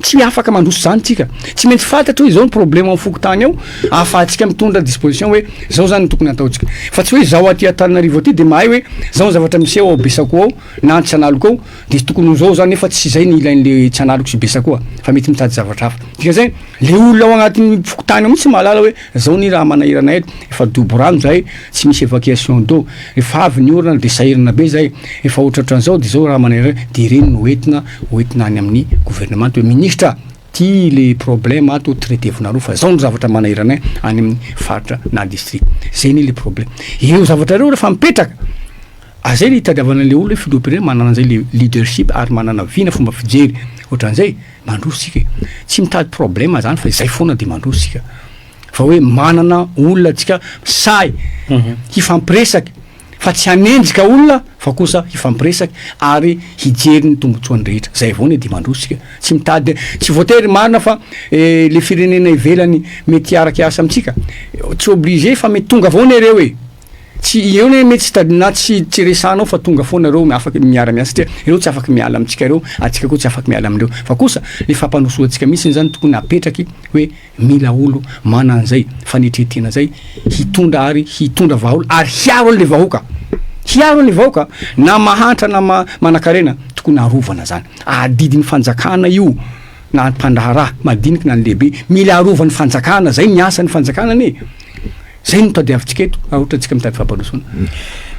tsy afaka mandroso zany tsika, tsy maintsy fantatra hoe zao ny problema am fokontany ao ahafahantsika mitondra disposition hoe zao zany no tokony ataontsika, fa tsy hoe zaho aty Antananarivo aty de mahay hoe zao ny zavatra miseho ao Besakoa ao na Antsanaloka ao de tokony ho zao zany nefa tsy zay ny ilain'le Tsanaloka sy Besakoa fa mety mitady zavatra hafa, dikan'izay le olona ao agnatin'ny fokontany ao mihitsy mahalala hoe zao ny raha manahirana eto, efa dobo rano zahay tsy misy évacuation d'eau, efa avy ny orana de sahirana be zahay, efa ohatrohatran'izao de zao raha manahirana, de ireny no entina hoentina any amin'ny gouvernement hoe ministra ty le problème ato traiter-vinareo fa zao no zavatra manahirana anay any amin'ny faritra na district, zay anie le problème, ireo zavatra ireo rehefa mipetraka Ah zay le hitadiavana an'le olona hoe filoham-pirenena manana an'zay le leadership ary manana vina fomba fijery ohatran'izay, mandroso tsika e, tsy mitady problème zany fa izay foana de mandroso tsika, fa hoe manana olona tsika sahy hifampiresaky fa tsy hanenjika olona fa kosa hifampiresaky ary hijery ny tombotsoan'ny rehetra, zay avao anie de mandroso tsika, tsy mitady tsy voatery marina fa le firenena ivelany mety hiaraka hiasa amitsika tsy obligé fa mety tonga avao anie reo e. Tsy eo anie mety tsy tadi na tsy tsy resahanao fa tonga foana reo afaky miara miasa satria reo tsy afaky miala amintsika reo atsika koa tsy afaky miala amindreo fa kosa le fampandrosoantsika mihitsy zany tokony apetraky hoe mila olo mana an'izay fanetretena zay hitondra ary hitondra vahaolana ary hiaro an'le vahoaka hiaro an'le vahoaka na mahantra na ma manakarena tokony arovana zany adidin'ny fanjakana io na mpandraharaha madiniky na ny lehibe mila arovan'ny fanjakana zay ny asan'ny fanjakana anie. Zay no tadiavintsika eto raha ohatra tsika mitady fampandrosoana.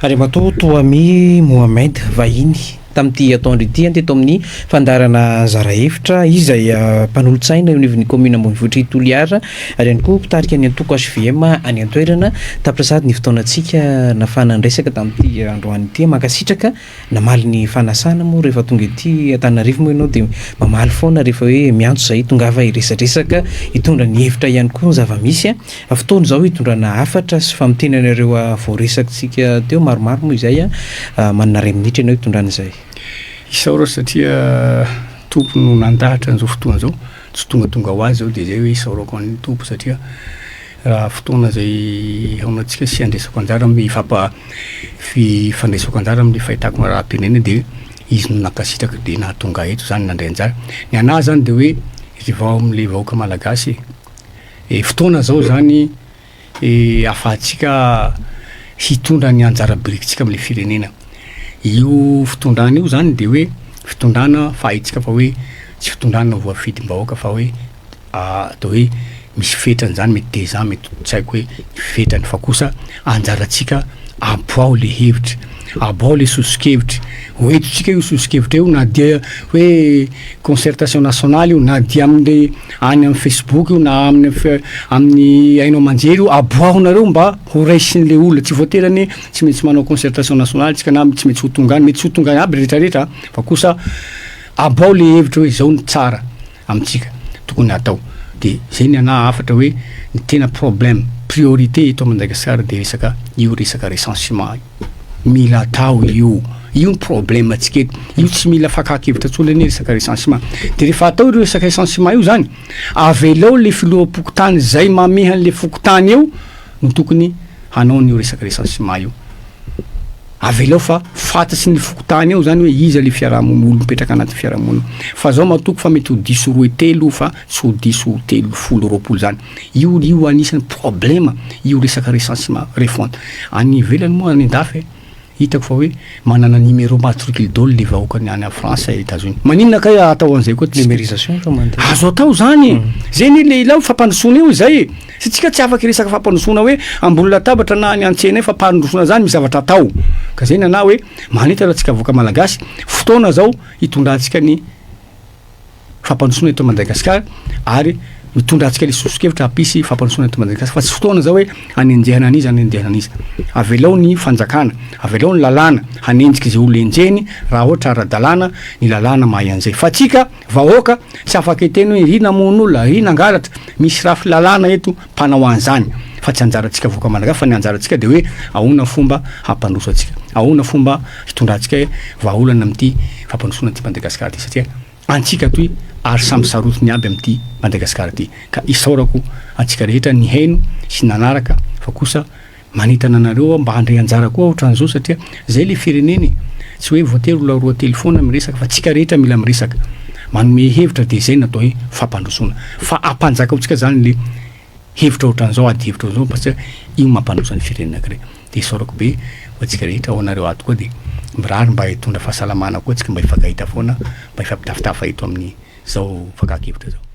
Andriamatoa Tohami Mohamed, vahiny. Tamin'ity atoandro ity, teto amin'ny fandaharana Zara Hevitra, izy izay mpanolotsaina eo anivon'ny kaominina ambonivohitr'i Toliara ary ihany koa mpitarika ny antoko HVM any an-toerana. Tapitra sahady ny fotoanantsika nafana niresaka tamin'ity androany ity. Mankasitraka namaly ny fanasana moa rehefa tonga ety Antananarivo moa ianao dia mamaly foana rehefa hoe miantso izahay tongava hiresadresaka, hitondra ny hevitra ihany koa ny zava-misy. Fotoana izao hitondrana hafatra sy famintinana ireo voaresakitsika teo, maromaro moa izay, manana iray minitra ianao hitondrana izay. Isaorana satria Tompo no nandahatra an'izao fotoana izao, tsy tongatonga ho azy izao dia izay hoe isaorako an'ny Tompo satria raha fotoana izay hihaonantsika sy handraisako anjara amin'ny fampa- fifandraisako anjara amin'ny fahitako ny raharaham-pirenena dia izy no nankasitraka dia nahatonga ahy eto izany nandray anjara. Ny anah izany dia hoe ry vao amin'ilay vahoaka malagasy e. E, fotoana zao zany e, ahafahantsika hitondra ny anjara birikintsika amin'ilay firenena. Io fitondrana io zany de hoe fitondrana fa haintsika fa hoe tsy fitondrana voafidim-bahoaka fa hoe atao hoe misy fetrany zany, mety deux ans, mety tsy haiko hoe ny fetrany fa kosa anjarantsika aboaho le hevitra, aboaho le soso-kevitra, ho entintsika io soso-kevitra io na dia hoe concertation nationale io na dia amin'le any amin'ny facebook io na amin'ny amin'ny haino aman-jery io, aboahonareo mba ho raisin'le olona, tsy voatery anie tsy maintsy manao concertation nationale tsika na tsy maintsy ho tonga any, mety tsy ho tonga any aby rehetrarehetra fa kosa aboaho le hevitra hoe zao no tsara amintsika tokony hatao, de zay ny anah hafatra hoe ny tena problème priorité eto Madagasikara de resaka io resaka recensement io, mila atao io, io ny problème antsika eto, io tsy mila fakan-kevitra intsony anie resaka recensement, de rehefa atao io resaka recensement io zany, avelao le filoham-pokontany zay mamehy an'le fokontany eo no tokony hanao an'io resaka recensement io. Avelao fa fantatry ny fokontany ao zany hoe iza le fiarahamonina, olo mipetraka anaty fiarahamonina. Fa zao matoky fa mety ho diso roe telo fa tsy ho diso telo folo 20 zany. Io io anisan'ny problema io resaka recensement refonte. Any ivelany moa any andafy e, hitako fa hoe manana numéro matricule daholo le vahoaka ny any France et Etats-Unis. Maninona kay atao an'izay koa tsika? Numérisation efa mandeha. Azo atao zany e. Zay anie le ilao fampandrosoana io izay e. Sy tsika tsy afaka hiresaka fampandrosoana hoe ambony latabatra na any antsena eny fampandrosoana zany misy zavatra atao. Ka zay ny anah hoe manentana antsika vahoaka malagasy, fotoana zao hitondrantsika ny fampandrosoana eto Madagasikara ary mitondrantsika le soso-kevitra hampisy fampandrosoana eto Madagasikara fa tsy fotoana zao hoe hanenjehana an'iza hanenjehana an'iza. Avelao ny fanjakana, avelao ny lalàna hanenjika izay olona enjehiny raha ohatra ara-dalàna ny lalàna mahay an'izay. Fa tsika Vahoaka tsy afaka hiteny hoe ry namono olona, ry nangalatra, misy rafi-lalàna eto mpanao an'izany fa tsy anjarantsika vahoaka malagasy fa ny anjarantsika dia hoe ahoana fomba hampandroso antsika, ahoana fomba hitondrantsika vahaolana amin'ity fampandrosoana an'ity Madagasikara ity satria antsika toy ary samy sarotiny aby amin'ity Madagasikara ity ka isaorako antsika rehetra nihaino sy nanaraka fa kosa Manentana anareo aho mba handray anjara koa otran'izao satria zay le firenena e! Tsy hoe voatery olona roa telo foana miresaka fa tsika rehetra mila miresaka, manome hevitra de zay no atao hoe fampandrosoana. Fa ampanjakaontsika zany le hevitra otran'izao, ady hevitra otran'izao satria io mampandroso ny firenena anankiray. De isaorako be ho antsika rehetra, ho anareo ato koa de mirary mba hitondra fahasalamana koa tsika mba hifankahita foana, mba hifampitafitafa eto amin'ny zao fakan-kevitra zao.